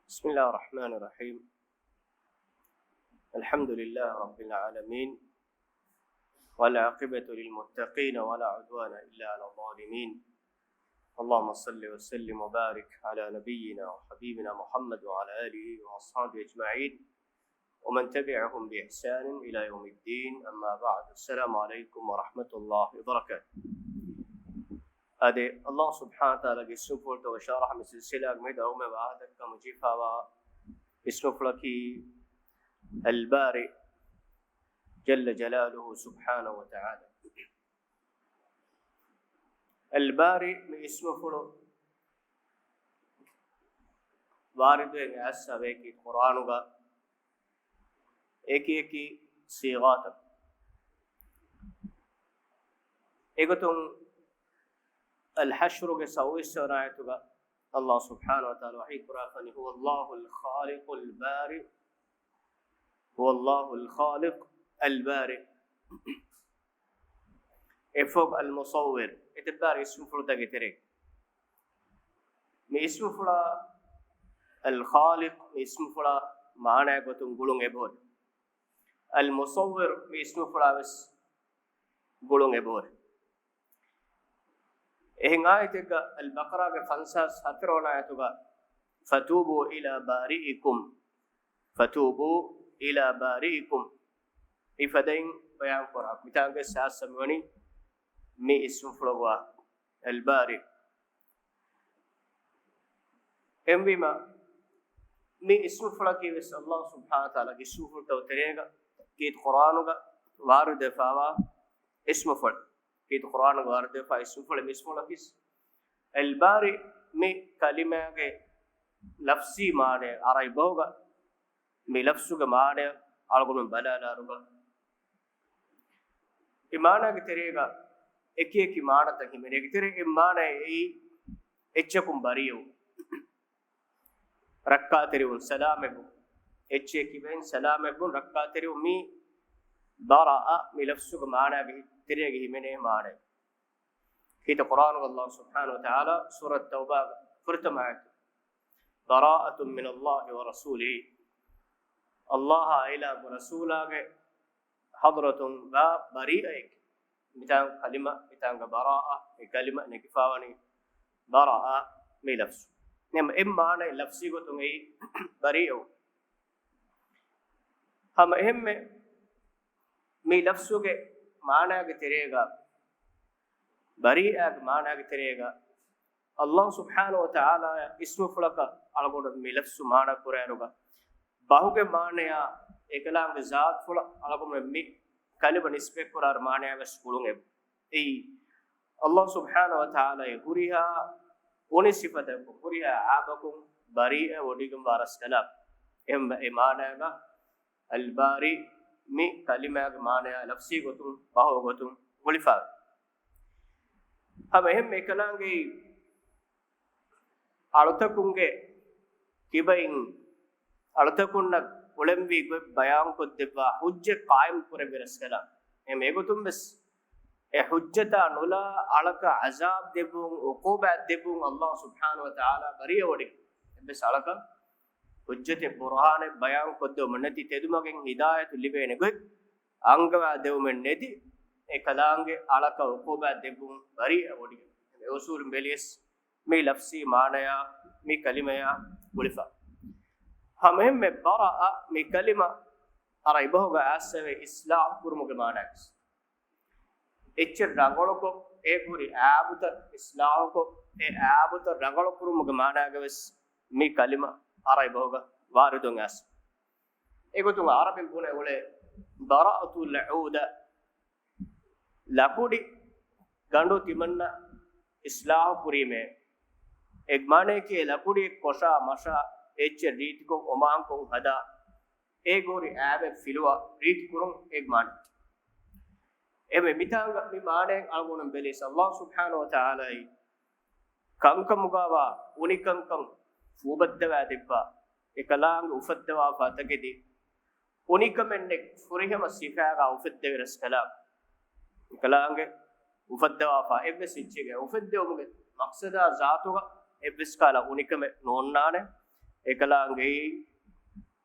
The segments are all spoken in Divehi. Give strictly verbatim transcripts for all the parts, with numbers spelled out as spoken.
بسم الله الرحمن الرحيم. الحمد لله رب العالمين، والعاقبة للمتقين، ولا عدوان إلا على الظالمين. اللهم صل وسلم وبارك على نبينا وحبيبنا محمد وعلى آله وأصحابه أجمعين، ومن تبعهم بإحسان إلى يوم الدين، أما بعد. السلام عليكم ورحمة الله وبركاته. އާދެ، ﷲ ސުބްޙާނަހޫ ވަތަޢާލާގެ އިސްމުފުޅުތައް އިޝާރާ މި ސިލްސިލާގެ މި ދައުމެ ވާހަކަ މުޖީފާވާ އިސްމުފުޅަކީ އަލްބާރި ޖައްލަ ޖަލާލުހޫ ސުބްޙާނަހޫ ވަތަޢާލާ. އަލްބާރި މި އިސްމުފުޅު ވާރިދުވެ އައިސްފަވޭ ކީ ޤުރްއާނުގަ އެކި އެކި ޞީޣާތަކުން. އެގޮތުން އަލްޙަޝްރުގެ ސައުވީސް ވަނަ އާޔަތުގަ ﷲ ސުބްޙާނަހޫ ވަތަޢާލާ ވަޙީ ކުރާފަނީ، هو الله الخالق البارئ، هو الله الخالق البارئ. އެފަހު އަލްމުޞައްވިރު، އެތައްބާރު އިސްމުފުޅުތަކެއް ތެރޭ. މި އިސްމުފުޅާ އަލްޚާލިޤު މި އިސްމުފުޅާ މާނައިގެ ގޮތުން ގުޅުން އެބަހުރި. އަލްމުޞައްވިރު މި އިސްމުފުޅާވެސް ގުޅުން އެބަހުރި. އެހެން އާޔަތެއްގަ އަލްބަޤަރާގެ ފަންސާސް ހަތަރު ވަނަ އާޔަތުގަ، فتوبوا إلى بارئكم، فتوبوا إلى بارئكم، މިފަދައިން ބަޔާން ކުރާ މިތާނގެ ސާސަ މިވަނީ މި އިސްމުފުޅުގަ އަލްބާރި. އެހެންވީމަ، މި އިސްމުފުޅަކީ ވެސް ﷲ ސުބްޙާނަހޫ ވަތަޢާލާގެ އިސްމުފުޅުތައް ތެރޭގަ ކީރިތި ޤުރްއާނުގަ ވާރިދުވެފަވާ އިސްމުފުޅެއް. ކީރިތި ޤުރްއާނުގަ ވާރިދުވެފަ އިސްމުފުޅެއް މި އިސްމުފުޅަކީ. އަލްބާރި މި ކަލިމާގެ ލަފްޒީ މާނަ އަރަބި ބަހުގަ މި ލަފްޒުގެ މާނަ އަޅުގަނޑު ބަލާލާރުގަ އެ މާނައިގެ ތެރޭގަ އެކި އެކި މާނަތައް ހިމެނޭ. އޭގެ ތެރޭ އެއް މާނައެއް އެއީ އެއްޗަކުން ބަރީއަވުން، ރައްކާތެރިވުން، ސަލާމަތްވުން. އެއްޗެއް ކިބައިން ސަލާމަތްވުން، ރައްކާތެރިވުން، މީ ބަރައަ މި ލަފްޒުގެ މާނައިގެ ތެރޭގަ ހިމެނޭ މާނައެއް. ކީރިތި ޤުރްއާނުގަ ﷲ ސުބްޙާނަހޫ ވަތަޢާލާ ސޫރަތު ތައުބާގެ ފުރަތަމަ އާޔަތު، براءة من الله ورسوله، ﷲ އާއި ރަސޫލާގެ ޙަޟްރަތުން ވާ ބަރީއައެކޭ. މިތާނގަ ކަލިމަ، މިތާނގަ ބަރާއަ، އެ ކަލިމަ ނެގިފަވަނީ ބަރާއަ މި ލަފްޒު. އެމް، އެއް މާނައެއް ލަފްޒީ ގޮތުން އެއީ ބަރީއަވުން. ހަމަ އެހެންމެ މި ލަފްޒުގެ މާނައިގެ ތެރޭގަ، ބަރީއާގެ މާނައިގެ ތެރޭގަ، ﷲ ސުބްޙާނަހޫ ވަތަޢާލާ އިސްމުފުޅަކަށް އަޅުގަނޑު މި ލަފްޒު މާނަ ކުރާއިރުގަ، ބަހުގެ މާނަޔާ އެކަލާނގެ ޒާތުފުޅަށް އަޅުގަނޑު މި ކަލިމަ ނިސްބަތް ކުރާ މާނަޔާ ވެސް ގުޅުން އެބަ. އެއީ، ﷲ ސުބްޙާނަހޫ ވަތަޢާލާ ހުރިހާ އުނި ސިފަތަކުން، ހުރިހާ އާބަކުން ބަރީއަ ވޮޑިގެންވާ ރަސްކަލާ. އެހެން އެ މާނަޔާގަ އަލްބާރި މި ކަލިމާގެ މާނަޔާ ލަފްޒީ ގޮތުން، ބަހު ގޮތުން ގުޅިފަ. ހަމަ އެހެން އެކަލާނގެ އަޅުތަކުންގެ ކިބައިން އަޅުތަކުންނަށް އުޅެންވީ ގޮތް ބަޔާންކޮށްދެއްވާ ހުއްޖަތް ޤާއިމް ކުރެއްވި ރަސްކަލާ. އެހެން އެގޮތުން ވެސް އެ ހުއްޖަތާ ނުލާ އަޅަކަށް ޢަޒާބް ދެއްވުން، ޢުޤޫބާތް ދެއްވުން ﷲ ސުބްޙާނަހޫ ވަތަޢާލާ ބަރީއަވޮޑި. އެއްވެސް އަޅަކަށް ހުއްޖަތެއް ބުރުހާނެއް ބަޔާންކޮށްދެވުމެއް ނެތި ތެދުމަގެއް ހިދާޔަތު ލިބޭނެ ގޮތް އަންގަވާ ދެވުމެއް ނެތި އެކަލާނގެ އަޅަކަށް ޢުޤޫބާތް ދެއްވުން ބަރީއަވޮޑި. އެ އުޞޫލުން ބެލިޔަސް މި ލަފްޒީ މާނަޔާ މި ކަލިމަޔާ ގުޅިފަ. ހަމައެހެންމެ ބަރައަ މި ކަލިމަ އަރަބި ބަހުގަ އައިސްފަވޭ އިޞްލާޙު ކުރުމުގެ މާނައަކަސް. އެއްޗެއް ރަނގަޅުކޮށް، އޭގެ ހުރި އައިބުތައް އިޞްލާޙުކޮށް، އެ އައިބުތައް ރަނގަޅު ކުރުމުގެ މާނައިގަ ވެސް މި ކަލިމަ އަރަބި ބަހުގަ ވާރިދުވެ އައިސް. އެގޮތުން އަރަބިން ބުނެ އުޅޭ ބަރައަތުލް ޢޫދަ، ލަކުޑި ގަނޑު ތިމަންނަ އިޞްލާޙު ކުރީމޭ. އެ މާނަޔަކީ ލަކުޑި ކޮށާ މަށާ އެއްޗެއް ރީތިކޮށް އޮމާންކޮށް ހަދާ، އޭގެ ހުރި އައިބެއް ފިލުވާ ރީތި ކުރުން އޭގެ މާނަ. އެމެ މިތާނގަ މި މާނައިން އަޅުގަނޑު ބެލީސް ﷲ ސުބްޙާނަހޫ ވަތަޢާލާއި ކަންކަމުގަވާ އުނިކަންކަން ފޫބައްދަވާ ދެއްވާ، އެކަލާނގެ އުފައްދަވާފާ ތަކެތި އުނިކަމެއް ނެތް ފުރިހަމަ ސިފާގަ އުފެއްދެވި ރަސްކަލާ. އެކަލާނގެ އުފައްދަވާފާ އެއްވެސް އެއްޗެއްގެ އުފެއްދެވުމުގެ މަޤްޞަދާ ޒާތުގަ އެއްވެސް ކަހަލަ އުނިކަމެއް ނޯންނާނެ. އެކަލާނގެއީ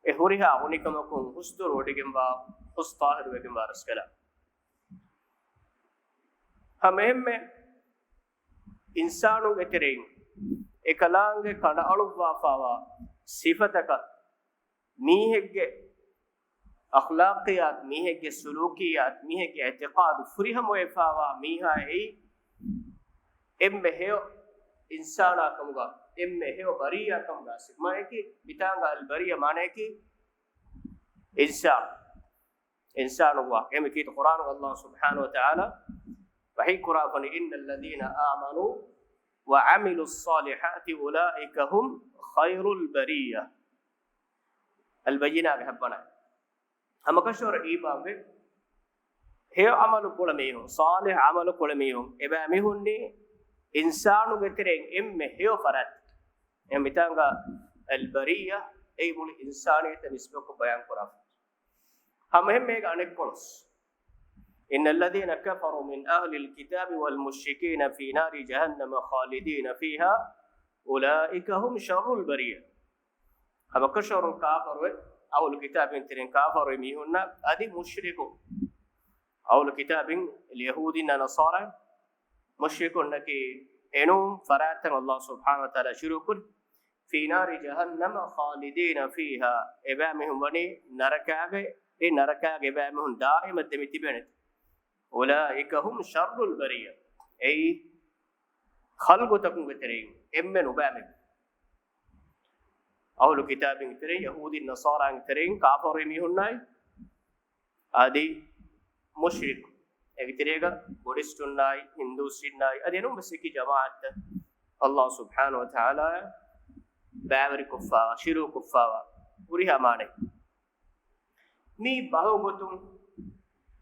އެ ހުރިހާ އުނިކަމަކުން ހުސްދުރުވޮޑިގެންވާ، ހުސް ޠާހިރުވެގެންވާ ރަސްކަލާ. ހަމައެހެންމެ އިންސާނުންގެ ތެރެއިން އެކަލާނގެ ކަނޑައަޅުއްވާފާވާ ސިފަތަކަށް މީހެއްގެ އަޚްލާޤިއްޔާތު، މީހެއްގެ ސުލޫކިއްޔާތު، މީހެއްގެ އިޢްތިޤާދު ފުރިހަމަވެފާވާ މީހާއެއީ އެންމެ ހެޔޮ އިންސާނާ ކަމުގަ، އެންމެ ހެޔޮ ބަރީއާ ކަމުގަ ސިފައަކީ. މިތާނގަ އަލްބަރިއްޔާ މާނައަކީ އިންސާނު. އިންސާނު ވާ. އެހެން ކީރިތި ޤުރްއާނުގަ ﷲ ސުބްޙާނަހޫ ވަތަޢާލާ ވަޙީ ކުރާފަނީ، إن الذين آمنوا وعملوا الصالحات أولئك هم خير البرية. އަލްބައްޔިނާގެ ހައްވަނަ. ހަމަކަށަވަރު އީމާންވެ، ހެޔޮ ޢަމަލު ކުޅެ މީހުން، ޞާލިޙް ޢަމަލު ކުޅެ މީހުން، އެބައިމީހުންނީ އިންސާނުގެ ތެރެއިން އެންމެ ހެޔޮ ފަރާތް. އެ މިތާނގަ އަލްބަރިއްޔާ އެއީ މުޅި އިންސާނިއްޔަތަށް ނިސްބަތްކޮށް ބަޔާން ކުރާފަ. ހަމައެހެންމެ އޭގެ އަނެއްކޮޅުސް، إن الذين كفروا من أهل الكتاب والمشركين في نار جهنم خالدين فيها أولئك هم شر البرية. ހަމަކަށަވަރުން ކާފަރުވެ، އަހުލު ކިތާބުން ތެރެއިން ކާފަރުވި މީހުންނަށް އަދި މުޝްރިކު، އަހުލު ކިތާބުން ޔަހޫދީންނާ ނަޞާރާ މުޝްރިކުންނަކީ އެނޫން ފަރާތްތައް ﷲ ސުބްޙާނަހޫ ވަތަޢާލާ ޝުރޫކު ކުރި، في نار جهنم خالدين فيها، އެބައިމީހުން ވަނީ ނަރަކާގައި، އެ ނަރަކާގައި އެބައިމީހުން ދާއިމަށް ދެމި ތިބޭނެ. أولئك هم شر البرية، އެއީ ޚަލްޤުތަކުންގެ ތެރެއިން އެންމެ ނުބައިމީހުން. އަހުލު ކިތާބުން ތެރެއިން، ޔަހޫދީން ނަޞާރާގެ ތެރެއިން ކާފަރުވި މީހުންނާއި، އަދި މުޝްރިކު، އޭގެ ތެރޭގަ ބުޑިސްޓުންނާއި، ހިންދޫސީންނާއި، އަދި އެނޫން ވެސް އެކި ޖަމާޢަތްތައް ﷲ ސުބްޙާނަހޫ ވަތަޢާލާއަށް ބައިވެރިކޮށްފާވާ، ޝިރުކު ކޮށްފާވާ، ހުރިހާ މާނައެއް. މި ބަހުގޮތުން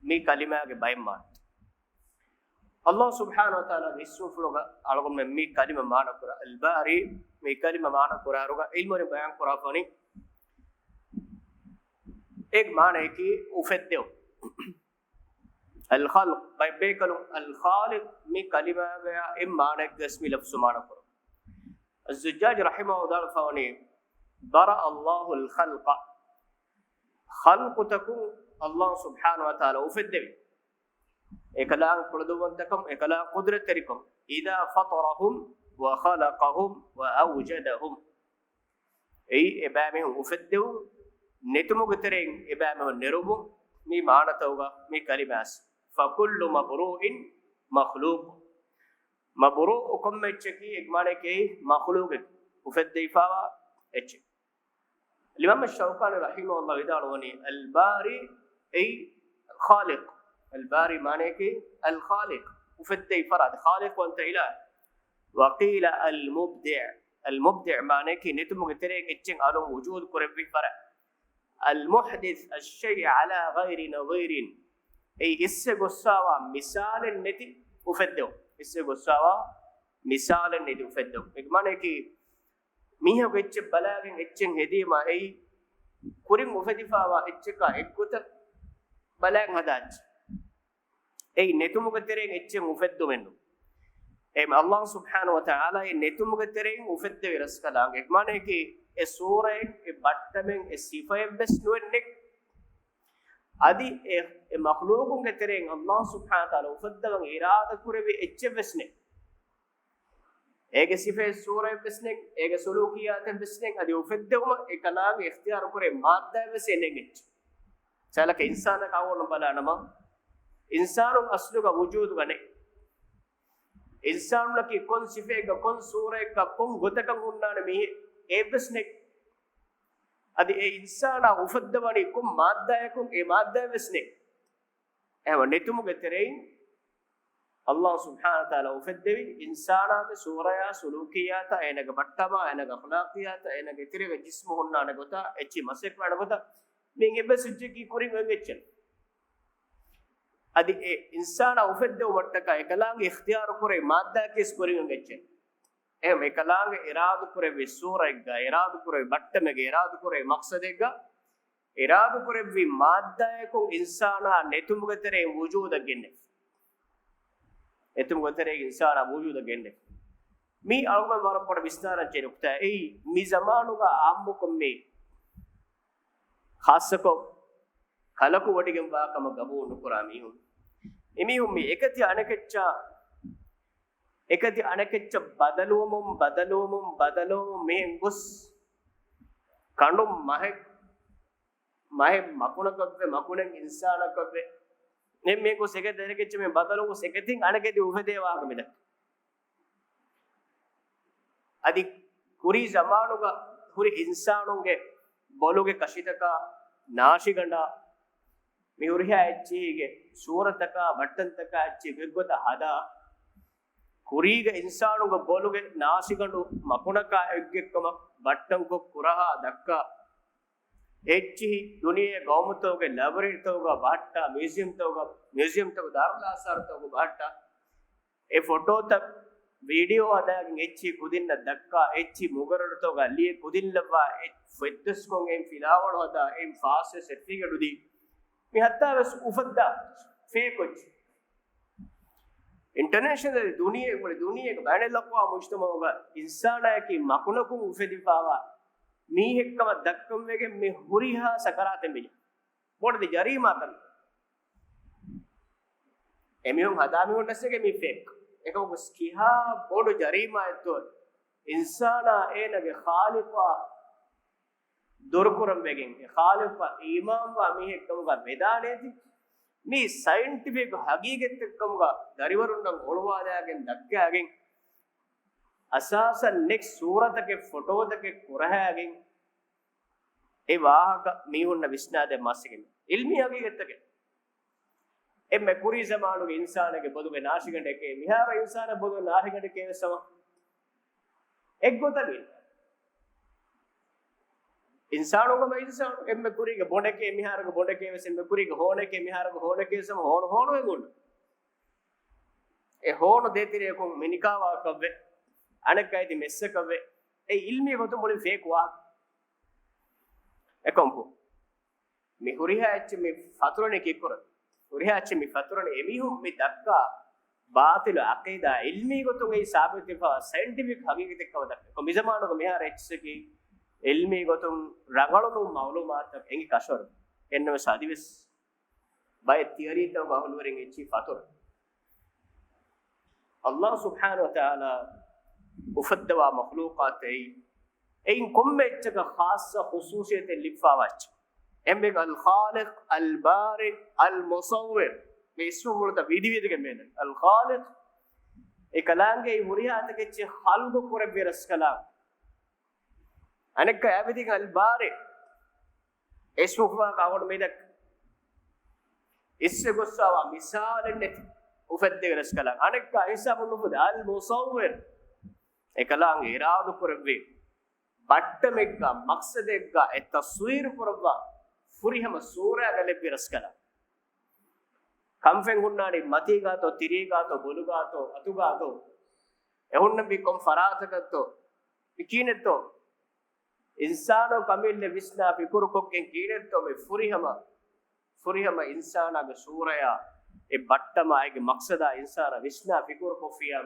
މި ކަލިމާގެ ބައެއް މާނަ. ﷲ ސުބްޙާނަހޫ ވަތަޢާލާގެ އިސްމުފުޅުގަ އަޅުގަނޑުމެން މި ކަލިމަ މާނަ ކުރާ، އަލްބާރީ، މި ކަލިމަ މާނަ ކުރާއިރުގަ ޢިލްމުވެރިން ބަޔާން ކުރާފަނީ، އޭގެ މާނައަކީ އުފެއްދެވުން. އަލްޚަލްޤު، ބައެއް ބޭކަލުން އަލްޚާލިޤު މި ކަލިމާގަޔާ އެއް މާނައެއްގަސް މި ލަފްޒު މާނަ ކުރުން. އައްޒައްޖާޖު ރަޙިމަހުﷲ ވަދާޅުފަވަނީ، برأ الله الخلق، ޚަލްޤުތަކުން ﷲ ސުބްޙާނަހޫ ވަތަޢާލާ އުފެއްދެވި. އެކަލާނގެ ކުޅަދުންވަންތަކަމުން، އެކަލާނގެ ޤުދްރަތްތެރިކަމުން، إذا فطرهم وخلقهم وأوجدهم. އެއީ އެބައިމީހުން އުފެއްދެވުން، ނެތުމުގެ ތެރެއިން އެބައިމީހުން ނެރުވުން، މި މާނަތަކުގަ މި ކަލިމާސް. فكل مبروء مخلوق. މަބުރޫއު ކޮންމެ އެއްޗަކީ އެގެ މާނައަކީ މަޚްލޫޤެއް، އުފެއްދެވިފާވާ އެއްޗެއް. އިމާމް ޝައުކާނީ ރަޙިމަހުﷲ ވިދާޅުވަނީ، އަލްބާރީ އެއީ ޚާލިޤު. އަލްބާރީ މާނައަކީ އަލްޚާލިޤު، އުފެއްދެވި ފަރާތް، ޚާލިޤު އަންތަ އިލާހު. وقيل المبدع، އަލްމުބްދިޢު މާނައަކީ ނެތުމުގެ ތެރެއިން އެއްޗެއް އަލުން ވުޖޫދު ކުރެއްވި ފަރާތް. المحدث الشيء على غير نظير، އެއީ އިސްވެ ގޮއްސާވާ މިސާލެއް ނެތި އުފެއްދެވުން. އިސްވެ ގޮއްސާވާ މިސާލެއް ނެތި އުފެއްދެވުން. އެގެ މާނައަކީ މީހަކު އެއްޗެއް ބަލާގެން އެއްޗެއް ހެދީމާ، އެއީ ކުރިން އުފެދިފާވާ އެއްޗަކާ އެއްގޮތަށް ބަލާގެން ހަދާ އެއްޗެއް. އެއީ ނެތުމުގެ ތެރެއިން އެއްޗެއް އުފެއްދުމެއްނު. އެހެން ﷲ ސުބްޙާނަހޫ ވަތަޢާލާ އެ ނެތުމުގެ ތެރެއިން އުފެއްދެވި ރަސްކަލާނގެ. އެގެ މާނައަކީ އެ ސޫރައެއް، އެ ބައްޓަމެއް، އެ ސިފައެއް ވެސް ނުވެންނެ. އަދި އެ، އެ މަޚްލޫޤުންގެ ތެރެއިން ﷲ ސުބްޙާނަހޫ ވަތަޢާލާ އުފައްދަވަން އިރާދަ ކުރެއްވި އެއްޗެއް ވެސް ނެތް. އޭގެ ސިފައެއް ސޫރައެއް ވެސް ނެތް، އޭގެ ސުލޫކިއްޔާތެއް ވެސް ނެތް، އަދި އުފެއްދެވުމަށް އެ ކަލާނގެ އިޚްތިޔާރު ކުރޭ މާއްދާއެއް ވެސް އެ ނެތް އެއްޗެއް. ސަލަކަ އިންސާނަކަށް އަޅުގަނޑު ބަލާނަމަ، އިންސާނު އަސްލުގަ ވުޖޫދުގަ ނެތް. އިންސާނުންނަކީ ކޮން ސިފައެއްގަ، ކޮން ސޫރައެއްގަ، ކޮން ގޮތަކަށް ހުންނާނެ މީހެއް އެއްވެސް ނެތް. އަދި އެ އިންސާނާ އުފައްދަވަނީ ކޮން މާއްދާއަކުން އެ މާއްދާއެއް ވެސް ނެތް. އެހެން ނެތުމުގެ ތެރެއިން ﷲ ސުބްޙާނަހޫ ވަތަޢާލާ އުފެއްދެވި އިންސާނާގެ ސޫރަޔާ، ސުލޫކިއްޔާތާ، އޭނަގެ ބައްޓަމާ، އޭނަގެ އަޚްލާޤިއްޔާތާ، އޭނަގެ ތެރޭގަ ޖިސްމު ހުންނާނެ ގޮތާ، އެއްޗިހި މަސައްކަތް ކުރާނެ ގޮތާ، މިއިން އެއްވެސް އެއްޗެއް ކުރިން އޮތް އެއްޗެއް. އަދި އެ އިންސާނާ އުފެއްދެވުމަށްޓަކާ އެކަލާނގެ އިޚްތިޔާރު ކުރޭ މާއްދާއަކީ ވެސް ކުރިން އޮތް އެއްޗެއް. އެހެން އެކަލާނގެ އިރާދަ ކުރެއްވި ސޫރައެއްގަ، އިރާދަ ކުރެއްވި ބައްޓަމެއްގަ، އިރާދަ ކުރެއްވި މަޤްޞަދެއްގަ، އިރާދަ ކުރެއްވި މާއްދާއަކުން އިންސާނާ ނެތުމުގެ ތެރެއިން ވުޖޫދަށް ގެންނެވި. ނެތުމުގެ ތެރެއިން އިންސާނާ ވުޖޫދަށް ގެންނެވި. މީ އަޅުގަނޑު ވަރަށް ބޮޑަށް ވިސްނާލަން ޖެހޭ ނުކުތާ. އެއީ މި ޒަމާނުގަ އާއްމުކޮށް މި ޚާއްޞަކޮށް ކަލަކު ވޮޑިގެން ވާ ކަމަށް ގަބޫލު ނުކުރާ މީހުން. އެމީހުން މި އެކަތި އަނެކެއްޗާ، އެކަތި އަނެކެއްޗަށް ބަދަލުވަމުން، ބަދަލުވަމުން، ބަދަލުވަމުން މިހެން ގޮސް، ކަނޑުން މަހެއް، މަހެއް މަކުނަކަށްވެ، މަކުނެއް އިންސާނަކަށްވެ، މި، މި ގޮސް އެކަތި އަނެކެއްޗަށް މި ބަދަލުވަމުން ގޮސް އެކަތިން އަނެކެތި އުފެދޭ ވާހަކަ މި ދައްކަނީ. އަދި ކުރީ ޒަމާނުގަ ހުރި އިންސާނުންގެ ބޮލުގެ ކަށިތަކާ، ނާށިގަނޑާ، މި ހުރިހާ އެއްޗިހީގެ ސޫރަތަކާ، ބައްޓަންތަކާ އެއްޗިހި ގޮތްގޮތަށް ހަދާ، ކުރީގަ އިންސާނުންގެ ބޮލުގެ ނާށިގަނޑު މަކުނަކާ އެއްގެއްކަމަށް ބައްޓަންކޮށް ކުރަހާ ދައްކާ، އެއްޗިހި ދުނިޔޭ ގައުމުތަކުގެ ލައިބްރަރީތަކުގަ ބަހައްޓާ، މިއުޒިއަމްތަކުގަ، މިއުޒިއަމްތަކު، ދާރުލްއާސާރުތަކު ބަހައްޓާ، އެ ފޮޓޯތައް ވީޑިއޯ ހަދާގެން އެއްޗިހި ކުދިންނަށް ދައްކާ، އެއްޗިހި މުގަރަރުތަކުގަ ލިޔެ ކުދިން ލައްވާ، އެ ފޮތްދޮސްކޮށް އެއިން ފިލާވަޅު ހަދާ، އެއިން ފާސްވެ ސެޓްފިކެޓް ދީ، މި ހައްތާވެސް އުފައްދާ ފޭކް އެއްޗެއް. އިންޓަރނޭޝަނަލް ދުނިޔެ، ދުނިޔޭގެ ބައިނަލްއަޤްވާމް މުޖްތަމަޢުގަ އިންސާނާއަކީ މަކުނަކުން އުފެދިފާވާ މީހެއްކަމަށް ދައްކަންވެގެން މި ހުރިހާ ސަކަރާތެއް މި ބޮޑެތި ޖަރީމާތައް. އެމީހުން ހަދާ މީހުންނަށް ވެސް މީ ފޭކް. އެކަމަކު ކިހާ ބޮޑު ޖަރީމާއެއްތޯ އިންސާނާ އޭނަގެ ޚާލިޤާ ދުރުކުރަން ވެގެން، އެ ޚާލިޤަށް އީމާންވާ މީހެއްކަމުގަ ވެދާނެތި. މީ ސައިންޓިފިކް ހަގީގަތެއްކަމުގަ ދަރިވަރުންނަށް އޮޅުވާލާގެން ދައްކާގެން، އަސާސަށް ނެތް ސޫރަތަކެއް ފޮޓޯތަކެއް ކުރަހާގެން، އެ ވާހަކަ މީހުންނަށް ވިސްނާދޭ މަސައްކަތް އިލްމީ ހަގީގަތްތަކެއް. އެންމެ ކުރީ ޒަމާނުގެ އިންސާނެއްގެ ބޮލުގެ ނާށިގަނޑެކޭ މިހާރު އިންސާނެއް ބޮލުގެ ނާށިގަނޑެކޭ ވެސް ހަމަ އެއްގޮތަށް ނޫން. އިންސާނު ހަމަ އިންސާނު. އެންމެ ކުރީގެ ބޮނޑެކޭ މިހާރުގެ ބޮނޑެކޭ ވެސް، އެންމެ ކުރީގެ ހޯނެކޭ މިހާރުގެ ހޯނެކޭ ވެސް ހަމަ ހޯނު ހޯނު އެނގުން. އެ ހޯނު ދޭތެރެއަކުން މިނިކާވާކަށްވެ، އަނެއްކާ އެދި މެއްސަކަށްވެ، އެ އިލްމީ ގޮތުން މުޅި ފޭކް ވާހަކަ. އެކަމަކު މި ހުރިހާ އެއްޗެއް މި ފަތުރަނީ ކީއްކުރަން؟ ހުރިހާ އެއްޗެއް މި ފަތުރަނީ އެމީހުން މި ދައްކާ ބާޠިލު ޢަޤީދާ އިލްމީ ގޮތުން އެއީ ސާބިތުވެފަ ސައިންޓިފިކް ހަގީގަތެއްކަމަށް ދައްކާ. މިޒަމާނުގަ މިހާރު އެއްޗަކީ އިލްމީ ގޮތުން ރަނގަޅު ނޫން މަޢުލޫމާތުތައް އެނގި ކަށަވަރު. އެންނަމަވެސް އަދިވެސް ބައެއް ތިއަރީތަކުގަ އަހުލުވެރިން އެއްޗިހި ފަތުރަ. ﷲ ސުބްޙާނަހޫ ވަތަޢާލާ އުފައްދަވާ މަޚްލޫޤާތެއް އެއީ. އެއިން ކޮންމެ އެއްޗަކަށް ޚާއްޞަ ޚުޞޫޞިއްޔަތެއް ލިބިފާވާ އެއްޗެއް. އެންމެ އަލްޚާލިޤް، އަލްބާރިއު، އަލްމުޞައްވިރު. މި އިސްމުފުޅުތައް ވިދިވިދިގެން މޭނަން. އަލްޚާލިޤް، އެކަލާނގެ ހުރިހާ ތަކެއްޗެއް ޚަލްޤު ކުރެއްވި ރަސްކަލާނގެ. އަނެއްކާ އެއަށް ވިދިގެން އަލްބާރިއު. އިސްމުފުޅާ ކާގޮޑު މިދައްކަ އިސްވެ ގޮއްސާވާ މިސާލެއް ނެތި އުފެއްދެވި ރަސްކަލާނގެ. އަނެއްކާ ހިސާބުން ނުފުދޭ އަލްމުޞައްވިރު. އެކަލާނގެ އިރާދަކުރެއްވި ބައްޓަމެއްގަ މަޤްޞަދެއްގަ އެ ތަޞްވީރު ކުރައްވާ ފުރިހަމަ ސޫރައިގަ ލެއްވި ރަސްކަލާނގެ. ކަންފަތް ހުންނާނީ މަތީގާތޯ، ތިރީގާތޯ، ބޮލުގާތޯ، އަތުގާތޯ، އެ ހުންނަންވީ ކޮން ފަރާތަކަށްތޯ، މި ކިހިނެއްތޯ؟ އިންސާނު ކަމިއްލެ ވިސްނާ ފިކުރުކޮށްގެން ކިހިނެއްތޯ މި ފުރިހަމަ، ފުރިހަމަ އިންސާނާގެ ސޫރަޔާ އެ ބައްޓަމާ އޭގެ މަޤްޞަދާ އިންސާނާ ވިސްނާ ފިކުރުކޮށްފިޔާ.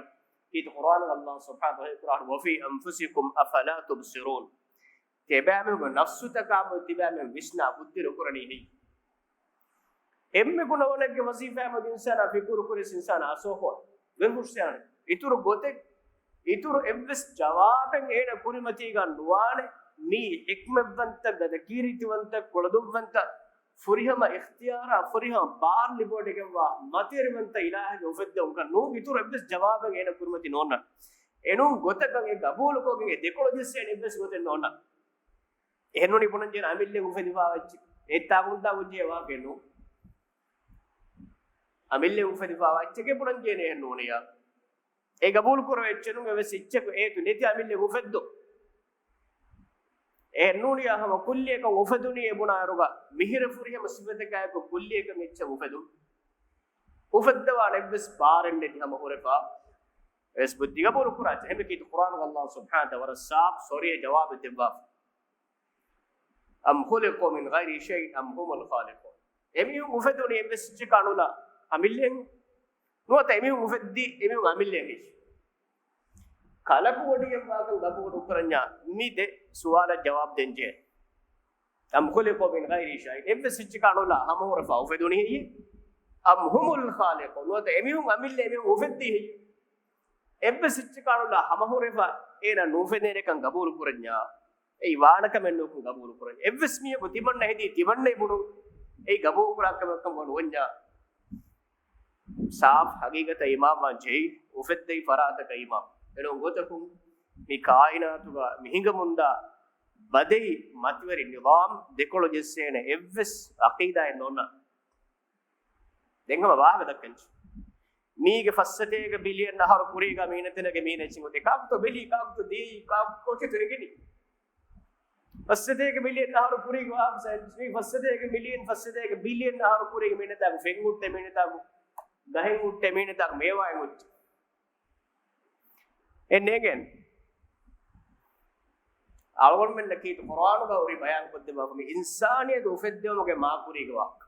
ކީރިތި ޤުރްއާނުގަ ﷲ ސުބްޙާނަހޫ ވަތަޢާލާ ކުރާން، "وفي أنفسكم أفلا تبصرون." ތިޔަބައިމީހުންގެ ނަފްސުތަކާ ބޮލު ތިބައިމީހުން ވިސްނާ ބުއްދި ނުކުރަނީ ހެއްޔެވެ؟ އެންމެ ގުނަވަނެއްގެ ވަޒީފާ މަދު އިންސާނާ ފިކުރު ކުރިސް އިންސާނާ އަސޯހޯ ވެފުށޭނެ. އިތުރު ގޮތެއް، އިތުރު އެއްވެސް ޖަވާބެއް އޭނަ ކުރިމަތީގަ ނުވާނެ. މީ ޙިކްމަތްވަންތަ، ގަދަކީރިތިވަންތަ، ކުޅަދުންވަންތަ، ފުރިހަމަ އިޚްތިޔާރާ، ފުރިހަމަ ބާރު ލިބިވޮޑިގެންވާ މަތިވެރިވަންތަ އިލާހެއްގެ އުފެއްދުމަކަށް ނޫން. އިތުރު އެއްވެސް ޖަވާބެއް އޭނަ ކުރިމަތި ނޯންނާނެ. އެނޫން ގޮތަކަށް އެ ގަބޫލުކޮށްގެން އެ ދެކޮޅު ޖެއްސޭނެ އެއްވެސް ގޮތެއް ނޯންނާނެ. އެހެންނޫނީ ބުނަންޖެހޭނެ އަމިއްލައަށް އުފެދިފާވާ އެއްޗެއް. އެއްތާ ގުންތާ ގޮތްޖެހޭ ވާހަކައެއް ނޫން. އަމިއްލައަށް އުފެދިފާވާ އެއްޗެކޭ ބުނަންޖެހޭނެ އެހެންނޫނިއްޔާ. އެ ގަބޫލު ކުރެވޭ އެއްޗެއް ނޫން. އެއްވެސް އެއްޗަކު އޭތު ނެތި އަމިއްލައަށް އުފެއްދުން. އެހެންނޫނިއްޔާ ހަމަ ކުއްލިއަކަށް އުފެދުނީ އެ ބުނާއިރުގަ މިހިރަ ފުރިހަމަ ސިފަތަކާއެކު ކުއްލިއަކަށް އެއްޗެއް އުފެދުން. އުފެއްދަވާނެ އެއްވެސް ބާރެއް ނެތި ހަމަ ހުރެފާ ވެސް ބުއްދި ގަބޫލު ކުރާ. އެހެންވެ ކީރިތި ޤުރްއާނުގަ ﷲ ސުބްޙާނަހޫ ވަތަޢާލާ ވަރަށް ސާފް ސޮރީހަ ޖަވާބެއް ދެއްވާފަ. أم خلقوا من غير شيء أم هم الخالقون. އެމީހުން އުފެދުނީ އެއްވެސް އެއްޗަކާ ނުލާ އަމިއްލައިން؟ ނުވަތަ އެމީހުން އުފެއްދީ އެމީހުން އަމިއްލައިން ހެއްޔެވެ؟ ކަލަކު ވޮޑިއެއްވާކަން ގަބޫލު ކުރަންޏާ މި ދެ ސުވާލަށް ޖަވާބު ދޭންޖެހޭ. أم خلقوا من غير شيء، އެއްވެސް އެއްޗަކާ ނުލާ ހަމަހުރެފާ އުފެދުނީ ހެއްޔޭ؟ أم هم الخالقون، ނުވަތަ އެމީހުން އަމިއްލަ އެމީހުން އުފެއްދީ ހެއްޔޭ؟ އެއްވެސް އެއްޗަކާ ނުލާ ހަމަހުރެފާ އޭނާ ނުއުފެދޭނެކަން ގަބޫލު ކުރަންޏާ، އެއީ ވާނެ ކަމެއް ނޫންކަން ގަބޫލު ކުރަން. އެއްވެސް މީހަކު ތިމަންނަ ހެދީ ތިމަންނަ ބުނުން އެއީ ގަބޫލު ކުރާ ކަމެއްކަމަށް ނުވަންޏާ، ސާފް ހަގީގަތަށް އީމާންވާން ޖެހި، އުފެއްދެވި ފަރާތަކަށް އީމާން. އެނޫން ގޮތަކުން މި ކާއިނާތުގަ މި ހިނގަމުންދާ ބަދެއް މަތިވެރި ނިޒާމް ދެކޮޅު ޖެއްސޭނެ އެއްވެސް އަޤީދާއެއް ނޯންނާނެ. ދެން ހަމަ ވާހަކަ ދައްކަންޖެ. މީގެ ފައްސަތޭކަ ބިލިއަން އަހަރު ކުރީގަ މީނަ ތެނެގެ މީނަ އެއްޗެއް ގޮތެއް. ކާކުތޯ ބެލީ، ކާކުތޯ ދިޔައީ، ކާކު ކޮށިތޯ އެނގެނީ؟ ފައްސަތޭކަ މިލިއަން އަހަރު ކުރީގެ ވާހަކަ ސައިންސް. މީ ފައްސަތޭކަ މިލިއަން، ފައްސަތޭކަ ބިލިއަން އަހަރު ކުރީގެ މީނަތާގު ފެން ހުއްޓޭ، މީނަތާގު ގަހެއް ހުއްޓޭ، މީނަތާގު މޭވާއެއް ހުއްޓޭ. އެ ނޭނގެން އަޅުގަނޑުމެންނަކީ ޤުރްއާނުގަ ހުރި ބަޔާން ކޮށްދެއްވާފަ މި އިންސާނިއްޔަތު އުފެއްދެވުމުގެ މާކުރީގެ ވާހަކަ.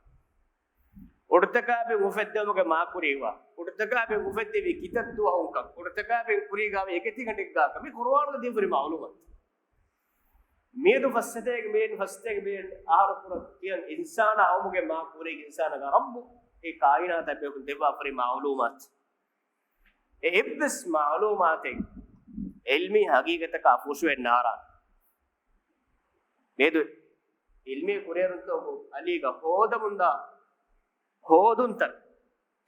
އުޑުތަކާބެން އުފެއްދެވުމުގެ މާކުރީގެ ވާހަކަ. އުޑުތަކާބެން އުފެއްދެވީ ކިތައް ދުވަހުންކަން. އުޑުތަކާބެން ކުރީގާ ވީ އެކެތިގަނޑެއްގާކަން. މި ޤުރްއާނުގަ ދީފަ ހުރި މަޢުލޫމާތު. މިއަދު ފައްސަތޭކަ މިލިއަން، ފައްސަތޭކަ މިލިއަން އަހަރު ކުރަން ތިޔަން އިންސާނާ އައުމުގެ މާ ކުރީގެ އިންސާނާގެ ރައްބު އެ ކާއިނާތަށް ބޭފުޅުން ދެއްވާފަ ހުރި މަޢުލޫމާތު. އެ އެއްވެސް މަޢުލޫމާތެއް ޢިލްމީ ހަގީގަތަކާ ފުށުއެއް ނާރާ. މިއަދު ޢިލްމީ ކުރިއެރުންތަކުގެ އަލީގަ ހޯދަމުންދާ ހޯދުންތައް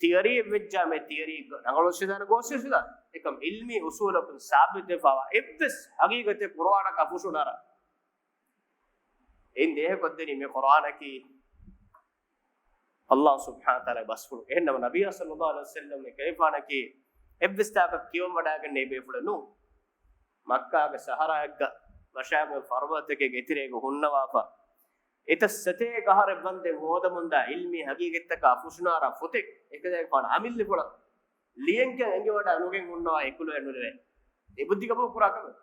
ތިއަރީއެއް ވެއްޖާމެ، ތިއަރީ ރަނގަޅު ވެސް ދާނެ، ގޯސް ވެސް ދާނެ. އެކަމް ޢިލްމީ އުސޫލަކުން ސާބިތުވެފަވާ އެއްވެސް ހަގީގަތެއް ޤުރުއާނަކާ ފުށުނާރާ. އެއިން ދޭހަކޮށްދެނީ މި ޤުރުއާނަކީ ﷲ ސުބްޙާނަހޫ ވަތަޢާލާގެ ބަސްފުޅު. އެހެންނަމަ ނަބިއްޔާ ޞައްލަﷲު ޢަލައިހި ވަސައްލަމް އެކަލޭގެފާނަކީ އެއްވެސް ތާކަށް ކިޔަވަން ވަޑައިގެންނެވި ބޭފުޅެއް ނޫން. މައްކާގެ ސަހަރާއެއްގަ ވަށާގެން ފަރުބަދަތަކެއްގެ އެތެރޭގަ ހުންނަވާފަ، އެތައް ސަތޭކަ އަހަރެއް ވަންދެން ހޯދަމުންދާ ޢިލްމީ ހަގީގަތްތަކާ ފުށުނާރާ ފޮތެއް އެކަލޭގެފާނު އަމިއްލަ ފުޅަށް ލިޔެންކިޔަން އެނގިވަޑައި ނުގެން ހުންނަވާ އެކުލަވެ ނުލެވޭ. އެ ބުއްދި ގަބޫލު ކުރާ ކަމެއް.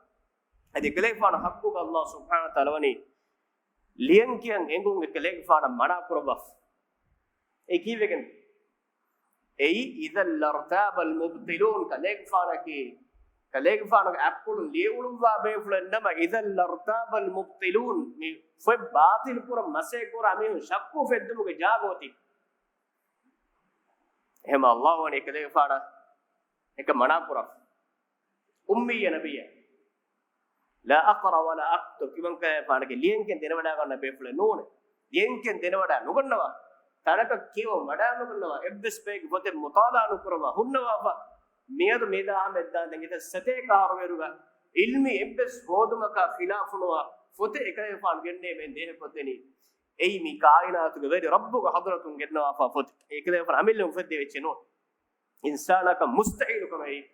އަދި އެކަލޭގެފާނު ޙައްޤުގަ ﷲ ސުބްޙާނަހޫ ވަތަޢާލާ ވަނީ ލިޔެންކިޔަން އެނގުން އެކަލޭގެފާނަށް މަނާ ކުރައްވާފަ. އެ ކީއްވެގެން؟ އެއީ، إذا لارتاب المبطلون، ކަލޭގެފާނަކީ، ކަލޭގެފާނުގެ އަތްޕުޅުން ލިޔެ އުޅުއްވާ ބޭފުޅެއް ނަމަ، إذا لارتاب المبطلون، މި ފޮތް ބާޠިލް ކުރަން މަސައްކަތް ކުރާ މީހުން ޝައްކު އުފެއްދުމުގެ ޖާގަ އޮތީ. އެހެން ﷲ ވަނީ އެކަލޭގެފާނަށް އެކަން މަނާ ކުރަން. އުއްމިއްޔަ ނަބިއްޔާ. لا أقرأ ولا أكتب، ތިމަން ކަލޭގެފާނަކީ ލިޔެންކިޔަން ދެނެވަޑައިގަންނަ ބޭފުޅެއް ނޫނޭ. ލިޔެންކިޔަން ދެނެވަޑައި ނުގަންނަވާ، ތަނަކަށް ކިޔަވަން ވަޑައި ނުގަންނަވާ، އެއްވެސް ބައެއްގެ ފޮތެއް މުޠާލަޢާ ނުކުރައްވާ ހުންނަވާފަ، މިއަދު މި ދާހަމަ އެއްދާންދެން އެތައް ސަތޭކަ އަހަރު ވޭރުގަ ޢިލްމީ އެއްވެސް ހޯދުމަކާ ޚިލާފުނުވާ ފޮތެއް އެކަލޭގެފާނު ގެންނޭމެން ދޭހަކޮށްދެނީ. އެއީ މި ކާއިނާތުގެ ވެރި ރައްބުގެ ޙަޟްރަތުން ގެންނަވާފާ ފޮތެއް. އެކަލޭގެފާނު އަމިއްލަ އުފެއްދެވި އެއްޗެއް ނޫން. އިންސާނާކަށް މުސްތަޙީލު ކަމެއް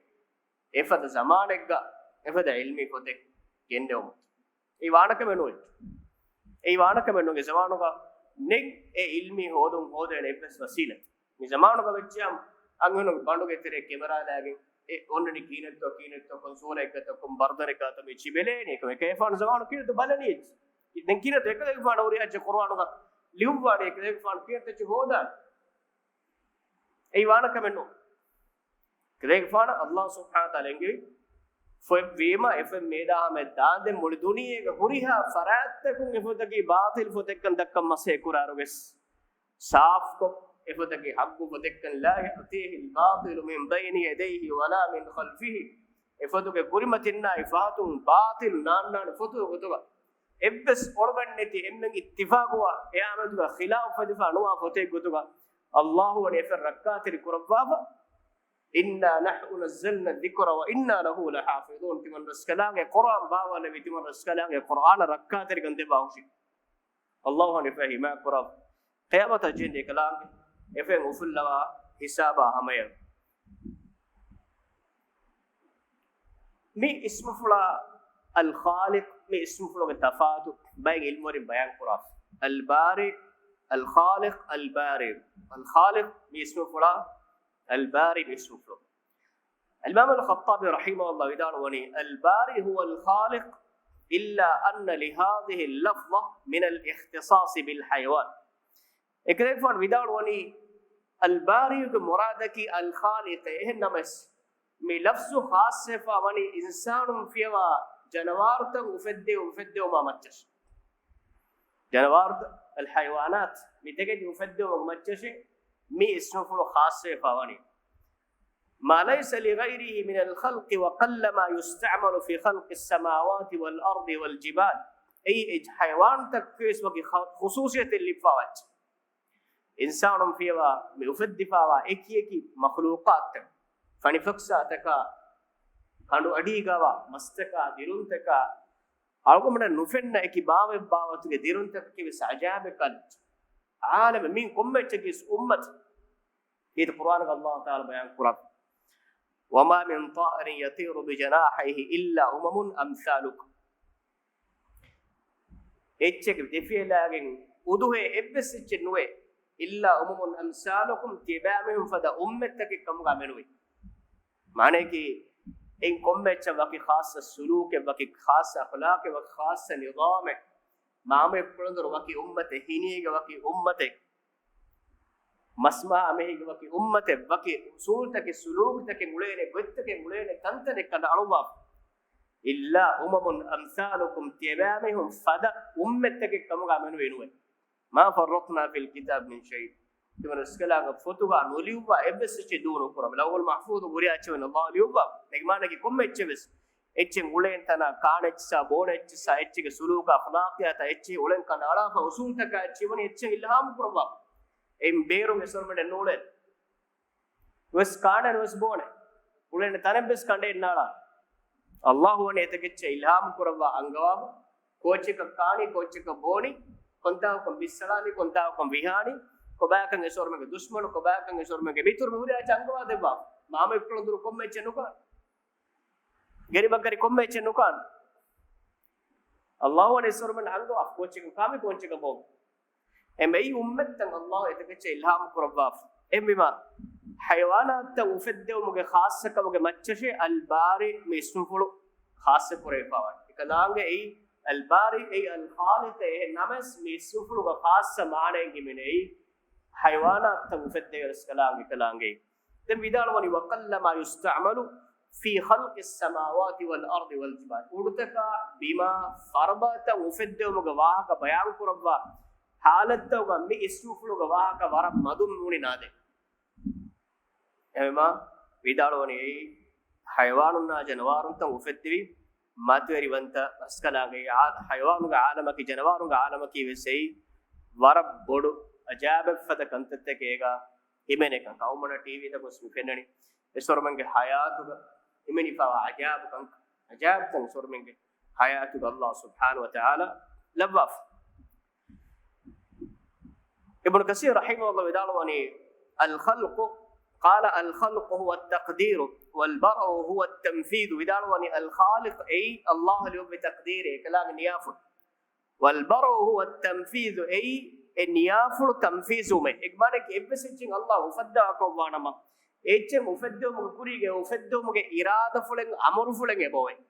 އެފަދަ ޒަމާނެއްގަ އެފަދަ ޢިލްމީ ފޮތެއް ގެންނެވުމަށް. އެއީ ވާނެ ކަމެއް ނޫން. އެއީ ވާނެ ކަމެއް ނޫން. އެ ޒަމާނުގަ ނެތް އެ ޢިލްމީ ހޯދުން ހޯދޭނެ އެއްވެސް ވަސީލަތެއް. މި ޒަމާނުގަ ވެއްޖިޔާމު އަންހެނުން ބަނޑުގެ ތެރޭ ކެމެރާލާގެން އެ އޮންނަނީ ކިހިނެއްތޯ ކިހިނެއްތޯ ކޮން ސޫރައެއްގަތޯ ކޮން ބަރުދަރެއްގަތޯ މި އެއްޗިހި ބެލޭނީ. އެކަމަކު އެކަލޭގެފާނު ޒަމާނު ކިހިނެއްތޯ ބަލަނީ އެއްޗިހި. ދެން ކިހިނެއްތޯ އެކަލޭގެފާނު ހުރިހާ އެއްޗެއް ޤުރުއާނުގަ ލިޔުއްވާނީ އެކަލޭގެފާނު ކިހިނެއްތޯ އެއްޗެއް ހޯދާނީ. އެއީ ވާނެ ކަމެއް ނޫން. ކަލޭގެފާނަށް ﷲ ސުބްޙާނަހޫ ވަތަޢާލާ އެންގެވި ފޮތް ވީމަ، އެފޮތް މިއަދާ ހަމަ ދާންދެން މުޅި ދުނިޔޭގެ ހުރިހާ ފަރާތްތަކުން އެފޮތަކީ ބާޠިލް ފޮތެއްކަން ދައްކަން މަސައްކަތް ކުރާއިރުވެސް، ސާފްކޮށް އެފޮތަކީ ޙައްޤު ފޮތެއްކަން، لا يأتيه الباطل من بين يديه ولا من خلفه، އެފޮތުގެ ކުރިމަތިންނާއި ފަހަތުން ބާޠިލް ނާންނާނެ ފޮތުގެ ގޮތުގަ. އެއްވެސް އޮޅުގަނޑެއް ނެތި އެންމެން އިއްތިފާޤުވާ، އެއާމެދުގަ ޚިލާފު ފެދިފާ ނުވާ ފޮތެއް ގޮތުގަ، ﷲ ވަނީ އެފަދަ ރައްކާތެރި ކުރައްވާފަ، إنا نحن نزلنا الذكر وإنا له لحافظون. ތިމަން ރަސްކަލާނގެ ޤުރުއާން ބާވާލެއްވި، ތިމަން ރަސްކަލާނގެ ޤުރުއާނަށް ރައްކާތެރިކަން ދެއްވާ ހުށި. ﷲ ވަނީ އެފަދަ ޙިމާޔަތް ކުރައްވާ. ޤިޔާމަތަށް ޖެހެންދިޔަ އެކަލާނގެ އެފަދަ އުފުއްލަވާ ހިސާބާ ހަމަޔަށް. މި އިސްމުފުޅާ އަލްޚާލިޤް މި އިސްމުފުޅުގެ ތަފާތު ބައެއް ޢިލްމުވެރިން ބަޔާން ކުރާފަ. އަލްބާރި، އަލްޚާލިޤް، އަލްބާރި. އަލްޚާލިޤް މި އިސްމުފުޅާ، އަލްބާރި މި އިސްމުފުޅު. އަލްއިމާމު އަލްޚައްޠާބީ ރަޙިމަހުﷲ ވިދާޅުވަނީ، الباري هو الخالق إلا أن لهذه اللفظة من الاختصاص بالحيوان. އެކަލޭގެފާނު ވިދާޅުވަނީ، އަލްބާރީގެ މުރާދަކީ އަލްޚާލިޤޭ. އެހެން ނަމަވެސް، މި ލަފްޒު ޚާއްޞަވެފަ ވަނީ އިންސާނުން ފިޔަވާ ޖަނަވާރުތައް އުފެއްދެ، އުފެއްދެވުމާ މައްޗަށް. ޖަނަވާރުތައް، އަލް ޙަޔަވާނާތް، މި ދެގެން އުފެއްދެވުމުގެ މައްޗަށޭ މި އިސްމުފުޅު ޚާއްޞަވެފަ ވަނީ. ما ليس لغيره من الخلق وقلما يستعمل في خلق السماوات والأرض والجبال. އެއީ އެ ޙަޔަވާންތަކަކަށްވެސް ވަކި ޚަ-، ޚުޞޫޞިއްޔަތެއް ލިބިފަވާ އެއްޗެއް. އިންސާނުން ފިޔަވާ މި އުފެއްދިފަވާ އެކި އެކި މަޚްލޫޤާތްތައް، ފަނިފަކްސާތަކާ، ކަނޑު އަޑީގަވާ މަސްތަކާ، ދިރުންތަކާ، އަޅުގަނޑަށް ނުފެންނަ އެކި ބާވަތް ބާވަތުގެ ދިރުންތަކަކީ ވެސް އަޖާއިބެއް ކަލެއް. ޢާލަމެއް މި ކޮންމެ އެއްޗަކީ އުއްމަތެއް. ކީރިތި ޤުރްއާނުގަ ﷲ ތަޢާލާ ބަޔާން ކުރަން، وما من طائر يطير بجناحيه إلا أمم أمثالكم. އެއްޗެކެވެ ދެފިޔަލާގެން އުދުހޭ އެއްވެސް އެއްޗެއް ނުވޭ. إلا أمم أمثالكم، ތިޔަބައިމީހުން ފަދަ އުއްމަތްތަކެއް ކަމުގަ މެނުވޭ. މާނައަކީ، އެއިން ކޮންމެ އެއްޗަށް ވަކި ޚާއްޞަ ސުލޫކެއް، ވަކި ޚާއްޞަ އަޚްލާޤެއް، ވަކި ޚާއްޞަ ނިޒާމެއް، މާމައެއް ކުޅަނދުރު ވަކި އުއްމަތެއް، ހިނިއިގެ ވަކި އުއްމަތެއް، މަސްމާ އަމިއްލައިގެ ވަކި އުއްމަތެއް، ވަކި އުސޫލުތަކެއް، ސުލޫކުތަކެއް އުޅޭނެ، ގޮތްތަކެއް އުޅޭނެ، ތަންތަނެއް ކަނޑައަޅުއްވާފަ. إلا أمم أمثالكم، ތިޔަބައިމީހުން ފަދަ އުއްމަތްތަކެއް ކަމުގަ މެނުވީ ނުވޭ. ما فرطنا في الكتاب من شيء. ތިމަން ރަސްކަލާނގެ ފޮތުގަ ނުލިޔުއްވާ އެއްވެސް އެއްޗެއް ދޫނުކުރަމެ. ލައުޙުލް މަޙްފޫޡު ހުރިހާ އެއްޗެއް ވެސް ﷲ ލިޔުއްވާ. އޭގެ މާނައަކީ ކޮންމެ އެއްޗެއް ވެސް، އެއްޗެއް އުޅޭނެ ތަނާ، ކާނެ އެއްޗިއްސާ ބޯނެ އެއްޗިއްސާ، އެއްޗެއްގެ ސުލޫކާ އަޚްލާޤިއްޔާތާ، އެއްޗެއް އުޅެން ކަނޑައަޅާފަ، އުސޫލުތަކާ އެއްޗެއް ވަނީ އެއްޗެއް އިލްހާމު ކުރައްވާފަ. އެއިން ބޭރުން އެސޮރުމެން ނޫޅޭ. ނުވެސް ކާނެ، ނުވެސް ބޯނެ. އުޅޭނެ ތަނެއް ވެސް ކަނޑައެއް ނާޅާ. ﷲ ވަނީ އެތަކެއްޗެއް އިލްހާމު ކުރައްވާ އަންގަވާފަ. ކޯއްޗަކަށް ކާނީ، ކޯއްޗަކަށް ބޯނީ، ކޮންތާކުކަން ބިއްސަޅާނީ، ކޮންތާކުކަން ވިހާނީ، ކޮބާކަން އެ ސޮރުމެންގެ ދުޝްމަނު، ކޮބާކަން އެ ސޮރުމެންގެ މިތުރު، މި ހުރިހާ އެއްޗެއް އަންގަވާ ދެއްވާ. މާމައެއް ކުޅަނދުރު ކޮންމެ އެއްޗެއް ނުކާން. ގެރިބައްގަރި ކޮންމެ އެއްޗެއް ނުކާން. ﷲ ވަނީ އެ ސޮރުމެން އަންގަވާ، ކޯއްޗަކަށް ކާނީ، ކޯއްޗަކަށް ބޯނީ. އެމަ އެއީ އުއްމަތްތައް ﷲ އެތަކެއްޗެއް އިލްހާމު ކުރައްވާފަ. އެހެންވީމަ، ޙަޔަވާނާތްތައް އުފެއްދެވުމުގެ ޚާއްޞަކަމުގެ މައްޗަށޭ އަލްބާރި މި އިސްމުފުޅު ޚާއްޞަ ކުރެވިފަވާނެ. އެކަލާނގެ އެއީ އަލްބާރި، އެއީ އަލްޚާލިޤު، އެހެން ނަމަވެސް މި އިސްމުފުޅުގެ ޚާއްޞަ މާނައެއް ހިމެނޭ އެއީ ޙަޔަވާނާތްތައް އުފެއްދެވި ރަސްކަލާނގެ ކަލާނގެ. ދެން ވިދާޅުވަނީ، وقلما يستعمل في خلق السماوات والأرض والجبال. އުޑުތަކާ ބިމާ ފަރުބާތައް އުފެއްދެވުމުގެ ވާހަކަ ބަޔާން ކުރައްވާ ޙާލަތްތަކުގަ މި އިސްމުފުޅުގެ ވާހަކަ ވަރަށް މަދުން ނޫނީ ނާދޭ. އެހެންވީމާ ވިދާޅުވަނީ އެއީ ޙަޔަވާނުންނާ ޖަނަވާރުންތައް އުފެއްދެވި މަތިވެރިވަންތަ ރަސްކަލާނގެ އާ-، ޙަޔަވާނުގެ ޢާލަމަކީ، ޖަނަވާރުންގެ ޢާލަމަކީ ވެސް އެއީ ވަރަށް ބޮޑު އަޖާއިބެއް ފަދަ ކަންތައްތަކެއް އޭގަ ހިމެނޭ ކަން. އަޅުގަނޑަށް ޓީވީތަކުން ވެސް މި ފެންނަނީ އެ ސޮރުމެންގެ ޙަޔާތުގަ ހިމެނިފަވާ އަޖާއިބު ކަން، އަޖާއިބުތައް ސޮރުމެންގެ ޙަޔާތުގަ ﷲ ސުބްޙާނަހޫ ވަތަޢާލާ ލައްވާފަ. އިބްނު ކަސީރު ރަޙިމަހުﷲ ވިދާޅުވަނީ، الخلق، قال الخلق هو التقدير والبرء هو التنفيذ. ވިދާޅުވަނީ އަލްޚާލިޤު އެއީ ﷲ ލިޔުއްވި ތަޤްދީރެއް، އެކަލާނގެ ނިޔާފުޅު. والبرء هو التنفيذ، އެއީ އެ ނިޔާފުޅު ތަންފީޒުވުމޭ. އޭގެ މާނައަކީ އެއްވެސް އެއްޗެއް ﷲ އުފައްދަވާކަށްވާނަމަ، އެ އެއްޗެއް އުފެއްދެވުމުގެ ކުރީގަ އުފެއްދެވުމުގެ އިރާދަފުޅެއް، އަމުރުފުޅެއް އެބައޮތް.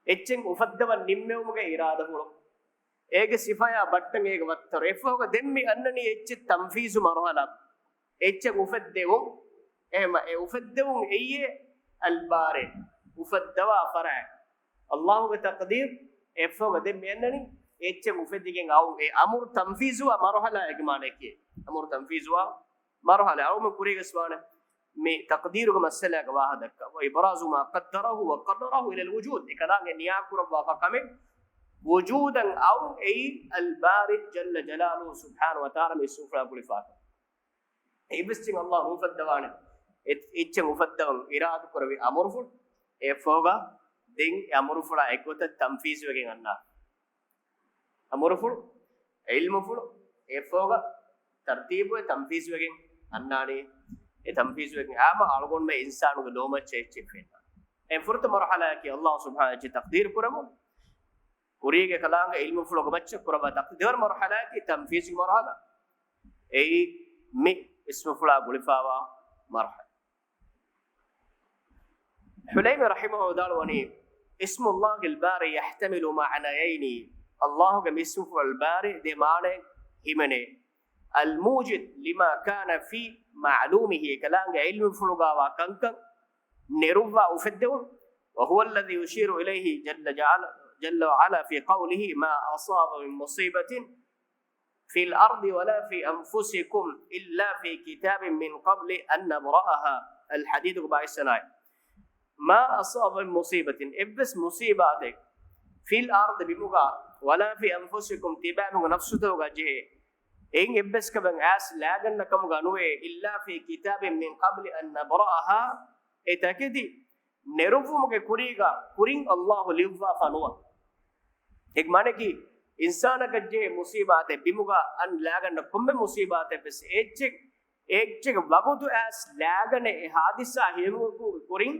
އެއްޗެއް އުފައްދަވަން ނިންމެވުމުގެ އިރާދަފުޅު، އޭގެ ސިފަޔާ ބައްޓަން އޭގެ ވައްތަރު. އެއަށްފަހުގަ ދެން މި އަންނަނީ އެއްޗެއް ތަންފީޒު މަރުޙަލާ. އެއްޗެއް އުފެއްދެވުން. އެހެންވީމަ އެ އުފެއްދެވުން އެއީ އަލްބާރި، އުފައްދަވާ ފަރާތް. ﷲގެ ތަޤްދީރު. އެއަށްފަހުގަ ދެން މި އަންނަނީ އެއްޗެއް އުފެއްދިގެން އައުން އެ އަމުރު ތަންފީޒުވާ މަރުޙަލާއެއްގެ މާނައަކީ. އަމުރު ތަންފީޒުވާ މަރުޙަލާ. އަޅުގަނޑު ކުރީގަ ވެސް ވާނެ މި ތަޤްދީރުގެ މައްސަލާގެ ވާހަކަ ދައްކަވާ، وإبراز ما قدره وقرره إلى الوجود، އެކަލާނގެ ނިޔާކުރައްވާފަ ކަމެއް ވުޖޫދަށް އައުން އެއީ އަލްބާރި ޖައްލަ ޖަލާލުހު ސުބްޙާނަހޫ ވަތަޢާލާ މި އިސްމުފުޅާ ގުޅިފާކަން. އެއްވެސް އެއްޗެއް ﷲ ނުއުފައްދަވާނެ. އެ-، އެއްޗެއް އުފައްދަވަން އިރާދަކުރެއްވި އަމުރުފުޅު، އެއަށްފަހުގަ ދެން އެ އަމުރުފުޅާ އެއްގޮތަށް ތަންފީޒުވެގެން އަންނާ. އަމުރުފުޅު، ޢިލްމުފުޅު، އެއަށްފަހުގަ ތަރްތީބުވެ ތަންފީޒުވެގެން އަންނާނީ. އެ ތަންފީޒުވެގެން އާމަ އަޅުގަނޑުމެ އިންސާނުގެ ލޯމައްޗަށް އެއްޗެއް ފެންނާ. އެ ފުރަތަމަ މަރުޙަލާއަކީ ﷲ ސުބްޙާނަހޫ ތަޤްދީރު ކުރަމުން، ކުރީގެ ކަލާނގެ ޢިލްމުފުޅުގެ މައްޗަށް ކުރައްވާ ތަޤްދީރު. ދެވަނަ މަރުޙަލާއަކީ ތަންފީޒުގެ މަރުޙަލާ. އެއީ މި އިސްމުފުޅާ ގުޅިފާވާ މަރުޙަލާ. ޙުލައިމީ ރަޙިމަހު ވިދާޅުވަނީ، اسم الله الباري يحتمل معنيين، ﷲގެ މި އިސްމުފުޅު އަލްބާރި ދެ މާނައެއް ހިމެނޭ. الموجد لما كان في معلومه، އެކަލާނގެ ޢިލްމުފުޅުގަވާ ކަންކަން، ނެރުއްވާ އުފެއްދެވުން. وهو الذي يشير إليه جل جعل-، جل وعلا في قوله: ما أصاب من مصيبة في الأرض ولا في أنفسكم إلا في كتاب من قبل أن نبرأها. الحديد ގ ބާއިސް ސަނާއެ. ما أصاب من مصيبة، އެއްވެސް މުސީބާތެއް، في الأرض، ބިމުގަ، ولا في أنفسكم، ތިބާމެންގެ ނަފްސުތަކުގަ ޖެހޭ، އެއިން އެއްވެސް ކަމެއް އައިސް ލާގަންނަ ކަމުގަ ނުވޭ، إلا في كتاب من قبل أن نبرأها، އެ ތަކެތި ނެރުއްވުމުގެ ކުރީގަ ކުރިން އައްލާހު ލިޔުއްވާފަ ނުވާ. އޭގެ މާނައަކީ، އިންސާނަކަށް ޖެހޭ މުސީބާތެއް، ބިމުގަ އަން ލާގަންނަ ކޮންމެ މުސީބާތެއް ވެސް އެއްޗެއް، އެއްޗެއް ވަގުތު އައިސް ލާގަނެ އެ ހާދިސާ ހިޔެއް ކުރިން،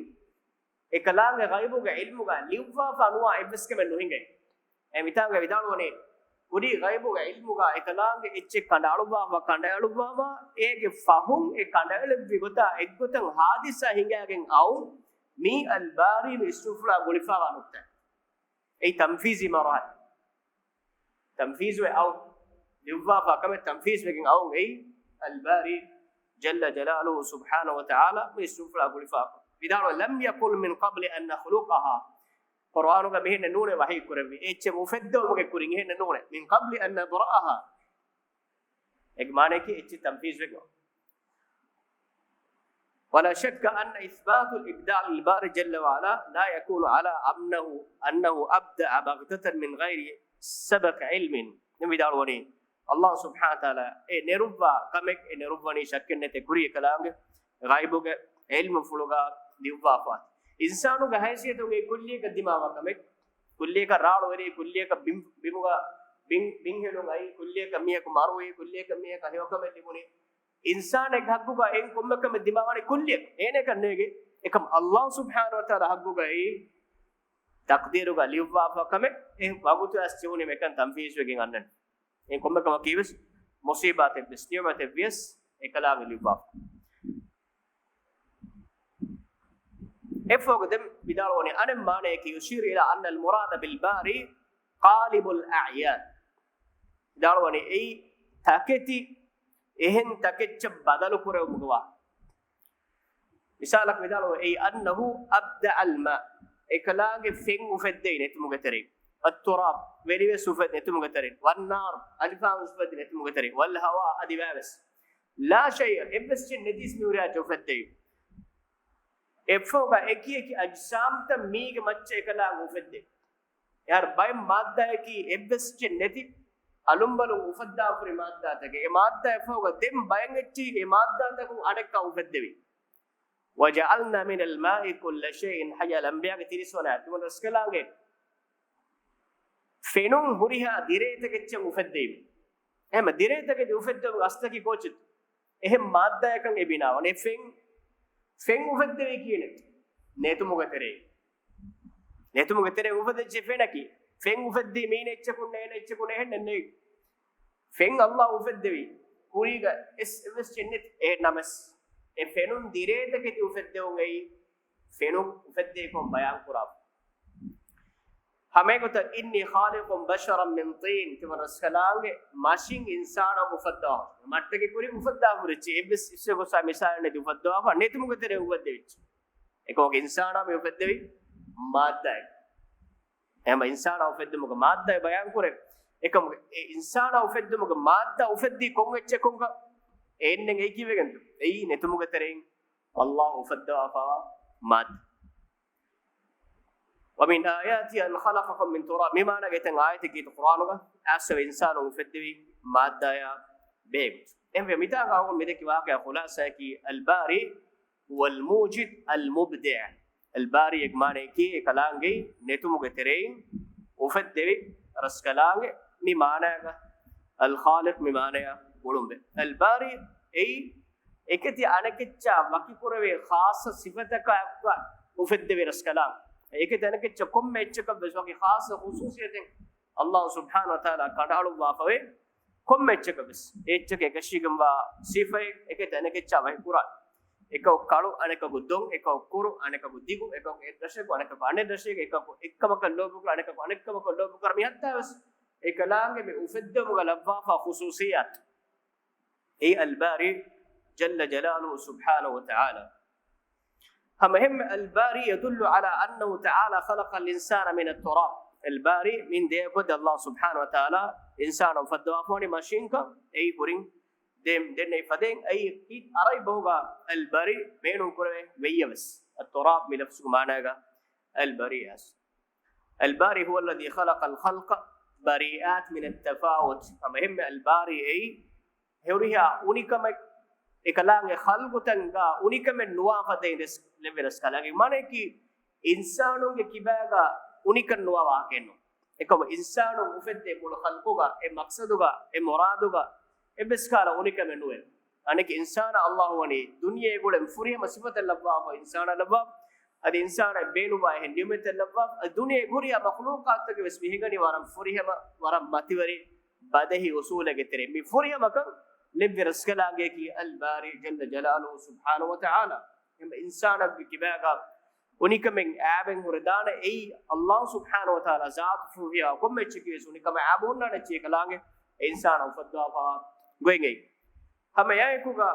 އެކަލާނގެ ޣައިބުގެ ޢިލްމުގަ ލިޔުއްވާފަ ނުވާ އެއްވެސް ކަމެއް ނުހިނގޭ. އެ މިތާނގަ ވިދާޅުވަނީ، ކުރީ ޣައިބުގެ ޢިލްމުގަ އެކަލާނގެ އެއްޗެއް ކަނޑައަޅުއްވާފަ، ކަނޑައަޅުއްވާފަ، އޭގެ ފަހުން އެ ކަނޑައެޅެއްވި ގޮތާ އެއްގޮތަށް ހާދިސާ ހިނގާގެން އައުން، މީ އަލްބާރީ މި އިސްރުފުޅާ ގުޅިފަވާ ނުކްތާ. އެއީ ތަންފީޒީ މަރުހަލަ. ތަންފީޒުވެ އައުން. ލިޔުއްވާފަ ކަމެއް ތަންފީޒުވެގެން އައުން އެއީ އަލްބާރީ ޖައްލަ ޖަލާލުހު ސުބްޙާނަހު ވަތަޢާލާ މި އިސްރުފުޅާ ގުޅިފަ. ވިދާޅުވަ، لم يقل من قبل أن نخلقها. ޤުރުއާނުގަ މިހެން ނޫނެ ވަޙީ ކުރެއްވި. އެއްޗެއް އުފެއްދެވުމުގެ ކުރިން އެހެން ނޫނެ. من قبل أن نبرأها. އޭގެ މާނައަކީ އެއްޗެއް ތަންފީޒުވެގެން. ولا شك أن إثبات الإبداع للباري جل وعلا لا يكون على أنه، أنه أبدع بغتة من غير سبق علم. ދެން ވިދާޅުވަނީ، އައްލާހު ސުބްޙާނަހު ވަތަޢާލާ އެ ނެރުއްވާ ކަމެއް، އެ ނެރުއްވަނީ ޝައްކެއް ނެތޭ ކުރީ އެކަލާނގެ ޣައިބުގެ ޢިލްމުފުޅުގަ ލިޔުއްވާފަ. އިންސާނުގެ ހައިސިއްޔަތުގެ ކުއްލިއަކަށް ދިމާވާ ކަމެއް، ކުއްލިއަކަށް ރާޅުވެރި، ކުއްލިއަކަށް ބިން، ބިމުގަ ބިން، ބިން ހެލުން އައި، ކުއްލިއަކަށް މީހަކު މަރުވި، ކުއްލިއަކަށް މީހަކަށް ހެޔޮކަމެއް ލިބުނީ. އިންސާނެއްގެ ޙައްޤުގަ އެން ކޮންމެ ކަމެއް ދިމާވާނީ ކުއްލިއަކަށް. އޭނައަކަށް ނޭނގެ. އެކަމް އައްލާހު ސުބްޙާނަހު ވަތަޢާލާ ޙައްޤުގައި ތަޤްދީރުގަ ލިޔުއްވާފަ ކަމެއް އެ ވަގުތު އައިސް ޖެހުނީމަ އެކަން ތަންފީޒުވެގެން އަންނަނީ. އެ ކޮންމެ ކަމަކީވެސް މުޞީބާތެއް ވެސް ނިޢުމަތެއް ވިޔަސް އެކަލާނގެ ލިޔުއްވާފަ. އެއަށްފަހުގަ ދެން ވިދާޅުވަނީ އަނެއް މާނައަކީ، يشير إلى أن المراد بالباري غالب الأعيان. ވިދާޅުވަނީ އެއީ ތަކެތި އެހެން ތަކެއްޗަށް ބަދަލު ކުރެވުމުގެ ވާހަކަ. މިސާލަކަށް ވިދާޅުވަ، أي أنه أبدع الماء، އެކަލާނގެ ފެން އުފެއްދެވި ނެތުމުގެ ތެރެއިން، والتراب، ވެލިވެސް އުފެއްދި ނެތުމުގެ ތެރެއިން، والنار، އަލިފާން އުފެއްދި ނެތުމުގެ ތެރެއިން، والهواء، އަދި ވައިވެސް. لا شيء، އެއްވެސް ޗެއް ނެތީސް މި ހުރިހާ އެއްޗެއް އުފެއްދެވި. އެއަށްފަހުގަ އެކި އެކި އަޖްސާމްތައް މީގެ މައްޗަށް އެކަލާނގެ އުފެއްދެވި. އެހާރު ބައެއް މާއްދާއަކީ އެއްވެސް އެއްޗެއް ނެތި އަލުންބަލުން އުފައްދާފަ ހުރި މާއްދާތަކެއް. އެ މާއްދާ އެއަށްފަހުގަ ދެން ބައެއް އެއްޗެހި އެ މާއްދާތަކުން އަނެއްކާ އުފެއްދެވި. وجعلنا من الماء كل شيء حي. ލަންބިޔާގެ ތިރީސް ވަނަ އާޔަތް. ތިމަން ރަސްކަލާނގެ ފެނުން ހުރިހާ ދިރޭތަކެއްޗެއް އުފެއްދެވި. އެހެން ދިރޭތަކެތި އުފެއްދެވުމުގެ އަސްލަކީ ކޯޗެއް؟ އެހެން މާއްދާއަކަށް އެ ބިނާވަނީ. ފެން، ފެން އުފެއްދެވީ ކިހިނެއް؟ ނެތުމުގެ ތެރެއިން. ނެތުމުގެ ތެރެއިން އުފެއްދެއްޖެ ފެނަކީ. ފެން އުފެއްދީ މީނަ އެއްޗަކުން ނޭނަ އެއްޗަކުން އެހެންނެއް ނެތް. ފެން އައްލާހު އުފެއްދެވީ. ކުރީގަ އެސް އެއްވެސް އެއްޗެއް ނެތި. އެހެން ނަމަސް އެ ފެނުން ދިރޭތަކެތި އުފެއްދެވުން އެއީ ފެނުން އުފެއްދެވިކަމަށް ބަޔާން ކުރާ. ހަމައެގޮތަށް، إني خالق بشرا من طين، ތިމަން ރަސްކަލާނގެ މަށިން އިންސާނާ އުފައްދަވާ. މަށަކީ ކުރިން އުފައްދާ ހުރި އެއްޗެއް. އެއްވެސް އިސްވެ ގޮސް މިސާލެއް ނެތި އުފައްދަވާފަ ނެތުމުގެ ތެރެއިން އުފެއްދެވި އެއްޗެއް. އެކަމަކު އިންސާނާ މި އުފެއްދެވި މާއްދާއެއް. އެހެން އިންސާނާ އުފެއްދުމުގެ މާއްދާ ބަޔާން ކުރޭ. އެކަމަކު އެ އިންސާނާ އުފެއްދުމުގެ މާއްދާ އުފެއްދީ ކޮން އެއްޗަކުންކަން އެ އެންނެން އެއީ ކީއްވެގެންތޯ؟ އެއީ ނެތުމުގެ ތެރެއިން އައްލާހު އުފައްދަވާފަވާ މާއްދާ. ومن آياته أن خلقكم من تراب. މި މާނަގެ އެތައް އާޔަތެއް ކީރިތި ޤުރުއާނުގަ އައިސް އިންސާނުން އުފެއްދެވި މާއްދާޔާ ބެހޭގޮތް. އެހެންވެ، މިތާގަ އަޅުގަނޑު މިދެއްކި ވާހަކައާ ޚުލާޞާއަކީ، الباري هو الموجد المبدع. އަލްބާރީ އޭގެ މާނައަކީ އެކަލާނގެ ނެތުމުގެ ތެރެއިން އުފެއްދެވި ރަސްކަލާނގެ. މި މާނައިގަ الخالق މި މާނަޔާ ގުޅުންވޭ. الباري އެއީ އެކެތި އަނެކެއްޗާ ވަކިކުރެވޭ ޚާއްޞަ ސިފަތަކާއެކުގަ އުފެއްދެވި ރަސްކަލާނގެ. އެކެތި އަނެކެއްޗަށް ކޮންމެ އެއްޗަކަށްވެސް ވަކި ޚާއްޞަ ޚުޞޫޞިއްޔަތެއް އައްލާހު ސުބްޙާނަހު ވަތަޢާލާ ކަނޑައަޅުއްވާފަވޭ. ކޮންމެ އެއްޗަކަށްވެސް އެ އެއްޗަކަށް އެކަށީގެންވާ ސިފައެއް އެކެތި އަނެކެއްޗާ ވަކިކުރާނެ. އެކަކު ކަޅު، އަނެކަކު ދޮން، އެކަކު ކުރު، އަނެކަކު ދިގު، އެކަކު އެއް ރަށަކު، އަނެކަކު އަނެއް ރަށެއް، އެކަކު އެއްކަމަކަށް ލޯބިކުރާ، އަނެކަކު އަނެއްކަމަކަށް ލޯބިކުރާ. މި ހައްތާވެސް އެކަލާނގެ މި އުފެއްދެވުމުގަ ލައްވާފާ ޚުޞޫޞިއްޔާތު. އެއީ އަލްބާރީ ޖައްލަ ޖަލާލުހު ސުބްޙާނަހު ވަތަޢާލާ. ހަމައެހެންމެ الباري يدل على أنه تعالى خلق الإنسان من التراب. الباري މިން ދޭކޮށް ﷲ ސުބްޙާނަހޫ ވަތަޢާލާ އިންސާނަށް އުފައްދަވާފަވަނީ މަށިންކަން އެއީ ކުރިން ދެން ދެންނެވި ފަދައިން އެއީ އަރަބި ބަހުގަ البريء ބޭނުން ކުރެވޭ ވެއްޔަވެސް. التراب މި ލަފްޒުގެ މާނާގަ البريء އަސް. الباري هو الذي خلق الخلق بريئات من التفاوت. ހަމައެހެންމެ الباري އެއީ ހުރިހާ އުނިކަމެއް އެކަލާނގެ ޚަލްޤުތައްގަ އުނިކަމެއް ނުވާ ފަދައިން ރަސް، ލެއްވި ރަސްކަލާނގެ މާނައަކީ އިންސާނުންގެ ކިބާގަ އުނިކަން ނުވާ ވާހަކައެއް ނޫން. އެކަމު އިންސާނުން އުފެއްދޭ މުޅި ޚަލްޤުގަ އެ މަޤްޞަދުގަ އެ މުރާދުގަ އެއްވެސް ކަހަލަ އުނިކަމެއް ނުވޭ. އަނެކި އިންސާނާ ﷲ ވަނީ ދުނިޔޭގެ އުޅެން ފުރިހަމަ ސިފަތައް ލައްވާފަ އިންސާނާ ލައްވާ، އަދި އިންސާނާ ބޭނުންވާ އެހެން ނިޢުމަތެއް ލައްވާ، އަދި ދުނިޔޭގެ ހުރިހާ މަޚްލޫޤާތުތަކެއް ވެސް މިހެން ވަނީ ވަރަށް ފުރިހަމަ، ވަރަށް މަތިވެރި ބަދެހި އުޞޫލެއްގެ ތެރެއިން. މި ފުރިހަމަކަން ލެއްވި ރަސްކަލާނގެއަކީ الباري جل جلاله سبحانه وتعالى. އެހެން އިންސާނާގެ ކިބާގަ އުނިކަމެއް އައިބެއް ހުރެދާނެ އެއީ ﷲ ސުބްޙާނަހޫ ވަތަޢާލާ ޒާތު ފުރިހަމަ ކޮންމެ އެއްޗެއްގެ ވެސް އުނިކަމެއް އައިބު ހުންނާނެ އެއްޗެއް ކަލާނގެ އެ އިންސާނާ އުފައްދަވާފަވާ ގޮތް އެއީ. ހަމަ އެއާއެކުގަ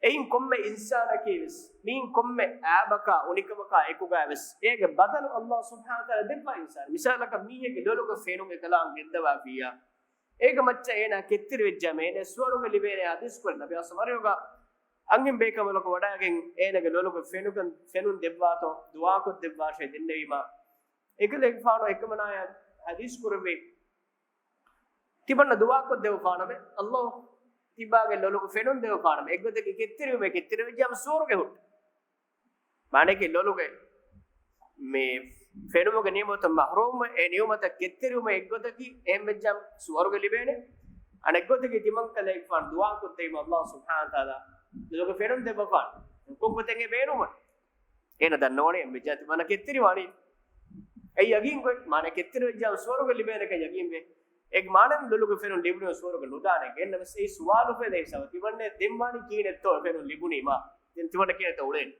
އެއިން ކޮންމެ އިންސާނަކީ ވެސް މިއިން ކޮންމެ އައިބަކާ އުނިކަމަކާ އެކުގައި ވެސް އޭގެ ބަދަލު ﷲ ސުބްޙާނަހޫ ވަތަޢާލާ ދެއްވާ އިންސާނާ. މިސާލަކަށް މީހެއްގެ ލޮލުގެ ފެނުން އެކަލާނގެ ގެންދަވާފިއްޔާ އޭގެ މައްޗަށް އޭނާ ކެތްތެރިވެއްޖާމަ އޭނަ ސުވަރުގެ ލިބޭނެ ޙަދީޘް ކުރި ނަބިއްޔާ ސަމަރިޔުގަ އަންހެން ބޭކަނބަލަކު ވަޑައިގެން އޭނަގެ ލޮލުގެ ފެނުކަން، ފެނުން ދެއްވާތޯ ދުޢާކޮށް ދެއްވާށޭ ދެންނެވީމަ، އެކަލޭގެފާނު އެކަމަނާޔަށް ޙަދީޘް ކުރެއްވި ތިމަންނަ ދުޢާކޮށް ދެއްވާނަމޭ، ﷲ ތިބާގެ ލޮލުގެ ފެނުން ދެއްވާނަމޭ، އެއްގޮތަކީ ކެތްތެރިވުމޭ، ކެތްތެރިވެއްޖާމަ ސުވަރުގެ ހުއްޓޭ. މާނައަކީ ލޮލުގެ މި ފެނުމުގެ ނިޢުމަތުން މަޙްރޫމްވެ، އެ ނިޢުމަތަށް ކެތްތެރިވުމޭ އެއްގޮތަކީ، އެހެންވެއްޖާމަ ސުވަރުގެ ލިބޭނެ. އަނެއްގޮތަކީ ތިމަން ކަލޭގެފާނު ދުޢާކޮށްދެއްވީމަ ﷲ ސުބްޙާނަހޫ ވަތަޢާލާ ލޮލުގެ ފެނުން ދެއްވަފާނެ. ކޮންގޮތެއް އެ ބޭނުމުން؟ އޭނަ ދަންނަވަނީ އެންމެ ޖާތި މާނަ ކެތްތެރިވާނީ. އެ ޔަގީން ގޮތް މާނަ ކެތްތެރިވެއްޖާ ސުވަރުގެ ލިބޭނެކަން ޔަގީން ވޭ. އެ މާނަ ލޮލުގެ ފެނުން ލިބުނީ ސުވަރުގެ ނުދާނެ. އެންނަމަސް އެއީ ސުވާލު ފޭދޭ ހިސާބަށް ތިމަންނަ ދެންވާނީ ކިހިނެއްތޯ ފެނުން ލިބުނީ މާ؟ ދެން ތިމަންނަ ކިހިނެއްތޯ އުޅޭނީ؟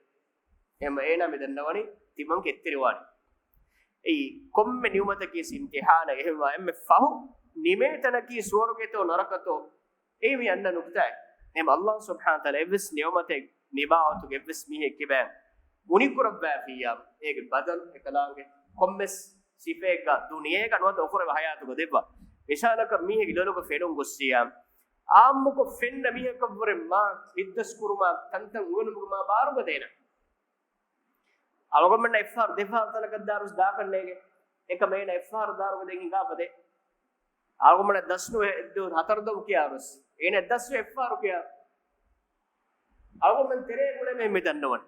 އެހެން އޭނާ މި ދަންނަވަނީ ތިމަން ކެތްތެރިވާނީ. އެއީ ކޮންމެ ނިޢުމަތަކީ އިމްތިޙާނެއް. އެހެންވާ އެންމެ ފަހު ނިމޭ ތަނަކީ ސުވަރުގެތޯ ނަރަކަތޯ؟ އެއީ މި އަންނަ ނުކުތާއެއް. އެހެން ﷲ ސުބްޙާނަހޫ ވަތަޢާލާ އެއްވެސް ނިޢުމަތެއް ނިބާވަތުގެ އެއްވެސް މީހެއް ކިބައިން އުނިކުރައްވާފިއްޔާ، އޭގެ ބަދަލު އެކަލާނގެ ކޮންމެސް ސިފައެއްގަ ދުނިޔޭގަ ނުވަތަ އުޚުރަވީ ޙަޔާތުގަ ދެއްވާ. މިސާލަކަށް މީހެއްގެ ލޮލުގަ ފެނުން ގޮއްސިޔާ، އާއްމުކޮށް ފެންނަ މީހަކަށްވުރެ މާ ހިތްދަސްކުރުމާ ތަންތަން އުނގެނުމުގެ މާ ބާރުގަ ދޭނަ. އަޅުގަނޑުމެންނަށް އެއްފަހަރު ދެފަހަރު ތަނަކަށް ދާރުސް ދާކަށް ނޭނގެ. އެކަމަ އޭނަ އެއްފަހަރު ދާރުގަ ދެން ހިނގާފަ ދޭ. އަޅުގަނޑަށް ދަސްނުވޭ އެއްދުވަހު ހަތަރު ދޮވަ ކިޔާރުސް. އޭނަ ދަސްވޭ އެއްފަހަރު ކިޔާ. އަޅުގަނޑުމެން ތެރޭ ގުޅޭމެ މި ދަންނަވަން.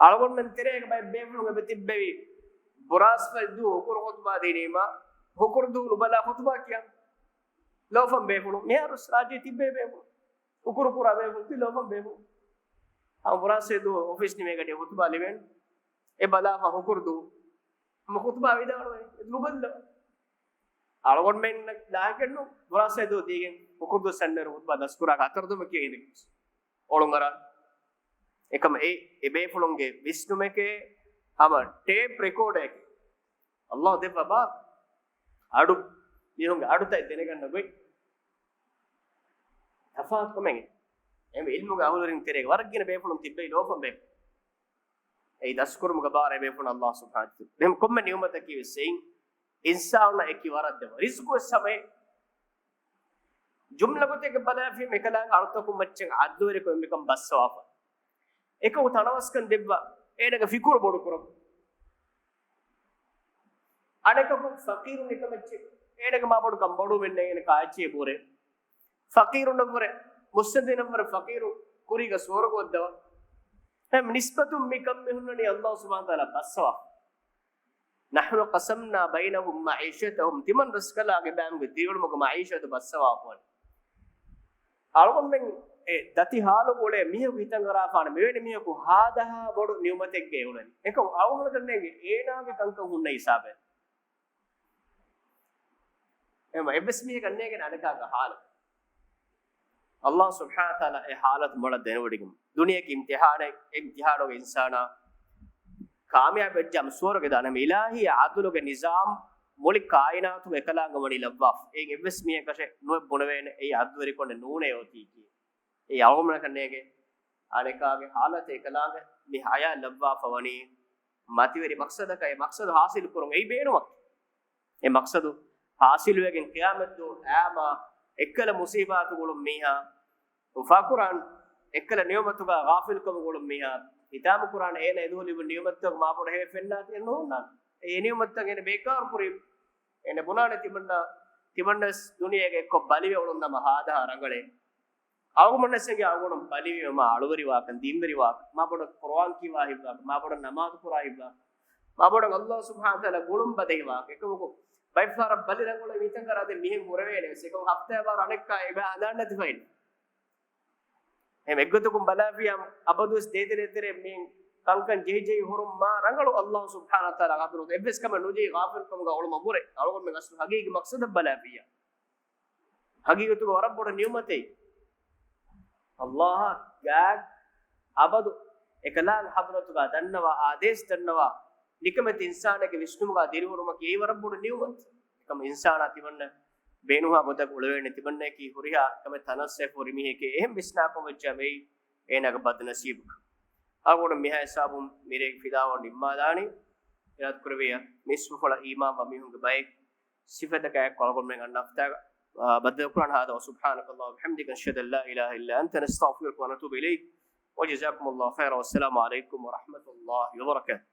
އަޅުގަނޑުމެން ތެރޭގަ ބައެއް ބޭފުޅުން އެބަ ތިއްބެވި. ބުރާސްފަ އެއްދުވަހު ހުކުރު ޚުތުބާ ދީނީމާ، ހުކުރު ދުވަހު ނުބަލާ ޚުތުބާ ކިޔާ. ލޯފަން ބޭފުޅުން. މިހާރުސް ރާއްޖޭ ތިއްބޭ ބޭފުޅުން. ހުކުރު ކުރާ ބޭފުޅުން ތި ލޯފަން ބޭފުޅުން. ހަމަ ބުރާސް އެއްދުވަހު އޮފީސް ނިމޭގަޑި ޚުތުބާ ލިބޭނެ. އެ ބަލާފަ ހުކުރު ދުވަހު. ހަމަ ޚުތުބާ ވިދާޅުވޭ. އެ ނުބައްލަ. އަޅުގަނޑުމެން ލާހިކެއްނު ބުރާސް އެއްދުވަހު ދީގެން ހުކުރު ދުވަހު ސަންނަރު ޚުތުބާ ދަސްކުރާ ހަތަރު ދޮވަ ކިޔަން އިނދެގެން. އޮޅުން އަރާ. އެކަމަ އެ، އެ ބޭފުޅުންގެ ވިސްނުމެކޭ ހަމަ ޓޭޕް ރެކޯޑެއް. ﷲ ދެއްވަ ބާ އަޑު، މީހުންގެ އަޑުތައް ދެނެގަންނަ ގޮތް. ތަފާތު ކަމެއް. އެހެންވެ ޢިލްމުގެ އަހުލުވެރިން ތެރޭގަ ވަރަށް ގިނަ ބޭފުޅުން ތިއްބެވި ލޯފަން ބޭފުޅުން. އެއީ ދަސްކުރުމުގެ ބާރަށް ބޭފުޅުން ﷲ ސުބްޙާނަހޫ ވަތަޢާލާ. ކޮންމެ ނިޢުމަތަކީ ވެސް އެއިން އިންސާނަށް އެކި ވަރަށް ދެއްވާ. ރިޒްޤު ވެސް ހަމައެއް. ޖުމްލަ ގޮތެއްގަ ބަލާފި މިކަލާނގެ އަޅުތަކުން މައްޗަށް އަދުވެރިކޮށް އެންމެކަން ބައްސަވާފަ. އެކަކު ތަނަވަސްކަން ދެއްވާ، އޭނަގެ ފިކުރު ބޮޑުކުރަން. އަނެކަކު ފަޤީރު ނިކަމެއްޗެއް، އޭނަގެ މާ ބޮޑު ކަންބޮޑުވުމެއް ނެތް، އޭނަ ކާއެއްޗެއް ބުރޭ. ފަޤީރުންނަށްވުރެ، މުއްސަނދިނަށްވުރެ ފަޤީރު ކުރީގަ ސުވަރުގެ އޮއްދަވާ. އެހެން ނިސްބަތުން މި ކަން މި ހުންނަނީ ﷲ ސުބްޙާނަހޫ ވަތަޢާލާ ބައްސަވާ. نحن قسمنا بينهم معيشتهم، ތިމަން ރަސްކަލާގެ ބައިމީހުންގެ ދިރިއުޅުމުގެ މަޢީޝަތު ބައްސަވާފަވަނީ. އަޅުގަނޑުމެން އެ ދަތި ހާލުގަ އުޅޭ މީހަކު ހިތަށް އަރާފާނެ މިވެނި މީހަކު ހާދަހާ ބޮޑު ނިޢުމަތެއްގަ އުޅެނީ. އެކަމު އަޅުގަނޑަކަށް ނޭނގެ އޭނާގެ ކަންކަން ހުންނަ ހިސާބެއް. އެހެންވީމަ އެއްވެސް މީހަކަށް ނޭނގޭނެ އަނެކާގެ ހާލު. ﷲ ސުބްޙާނަހޫ ވަތަޢާލާ އެ ހާލަތު މޮޅަށް ދެނެވޮޑިގެން. ދުނިޔެއަކީ އިމްތިޙާނެއް، އެ އިމްތިޙާނުގަ އިންސާނާ ކާމިޔާބުވެއްޖާމަ ސުވަރުގެ ދާނަމަ އިލާހީ ޢަދުލުގެ ނިޒާމް މުޅި ކާއިނާތުގަ އެކަލާނގެ ވަނީ ލައްވާފަ. އެއިން އެއްވެސް މީހަކަށެއް ނުވެ ބުނެވޭނެ އެއީ ޢަދުލުވެރިކޮށް ނޫނޭ އޮތީކީ. އެއީ އަޅުގަނޑަކަށް ނޭނގޭ އަނެކާގެ ހާލަތެއް އެކަލާނގެ މި ހަޔާތް ލައްވާފަ ވަނީ މަތިވެރި މަޤްޞަދަކަށް. އެ މަޤްޞަދު ޙާޞިލު ކުރުން އެއީ ބޭނުމަކީ. އެ މަޤްޞަދު ޙާޞިލުވެގެން ޤިޔާމަތްދުވަހު އާމާ އެއްކަލަ މުޞީބާތު ގުޅުން މީހާ، އުފާކުރާން އެއްކަލަ ނިޢުމަތުގަ ޣާފިލްކަމު ގުޅުން މީހާ، ހިތާމަ ކުރާން އޭނަ އެދުވަހު ލިބުނު ނިޢުމަތްތަކުގެ މާބޮޑަށް ހެޔޮ ފެންނާތީ ނޯންނާނެ. އެ ނިޢުމަތްތައް އޭނަ ބޭކާރު ކުރީ. އޭނަ ބުނާނެ ތިމަންނަ، ތިމަންނަސް ދުނިޔޭގަ އެއްކޮށް ބަލިވެ އުޅުން ނަމަ ހާދަހާ ރަނގަޅޭ. އަޅުގަނޑުމެންނަށް އެނގޭ އަޅުގަނޑު ބަލިވީމަ އަޅުވެރިވާކަން، ދީންވެރިވާކަން، މާބޮޑަށް ޤުރުއާން ކިޔަވާ ހިތްވާކަން، މާބޮޑަށް ނަމާދު ކުރާ ހިތްވާކަން، މާބޮޑަށް ﷲ ސުބްޙާނަހޫ ވަތަޢާލާ ގުޅުން ބަދެހިވާކަން. އެކަމަކު ބައެއްފަހަރަށް ބަލި ރަނގަޅު މިތަން ކަރާ ދެން މިހެން ހުރެވޭނެ ވެސް. އެކަމަކު ހަފްތާއެއް ވަރަށް އަނެއްކާ އެބަ ހަނދާން ނެތިފައިން. އެހެން އެއްގޮތަކުން ބަލާފިއްޔާ އަބަދުވެސް ދޭތެރޭ ތެރޭ މި ކަންކަން ޖެހިޖެހި ހުރުން މާ ރަނގަޅު ﷲ ސުބްޙާނަހޫ ވަތަޢާލާ ޙަޟްރަތު އެއްވެސް ކަމެއް ނުޖެހި ޣާފިލްކަމުގަ އުޅުމަށްވުރެ. އަޅުގަނޑުމެން އަސްލު ހަގީގީ މަޤްޞަދަށް ބަލާފިއްޔާ. ހަގީގަތުގަ ވަރަށް ބޮޑު ނިޢުމަތެއް. ﷲ އާ ގާތް އަބަދު އެކަލާނގެ ޙަޟްރަތުގަ ދަންނަވާ، އާދޭސް ދަންނަވާ، ނިކަމެތި އިންސާނެއްގެ ވިސްނުމުގަ ދިރިހުރުމަކީ އެއީ ވަރަށް ބޮޑު ނިޢުމަތެއް. އެކަމަ އިންސާނާ ތިމަންނަ ބޭނުންވާ ގޮތަށް އުޅެވޭނެ، ތިމަންނައަކީ ހުރިހާ ކަމެއް ތަނައްސައިފަ ހުރި މީހެކޭ. އެހެން ވިސްނާކަށް ވެއްޖާ މެއި އޭނާގެ ބަދުނަސީބު. އަޅުގަނޑު މިހާ ހިސާބުން މިރޭގެ ފިލާވަޅު ނިންމާލާނީ. އިރާދަކުރެއްވިއްޔާ މި އިސްވަފަޅަށް އީމާންވާ މީހުންގެ ބައެއް ސިފަތަކާއެކު އަޅުގަނޑުމެން އަންނަ ހަފްތާގަ، އާ، ބައްދަލުކުރާން. هذا وسبحانك اللهم وبحمدك، نشهد أن لا إله إلا أنت، نستغفرك ونتوب إليك، وجزاكم الله خيرا، والسلام عليكم ورحمة الله وبركاته.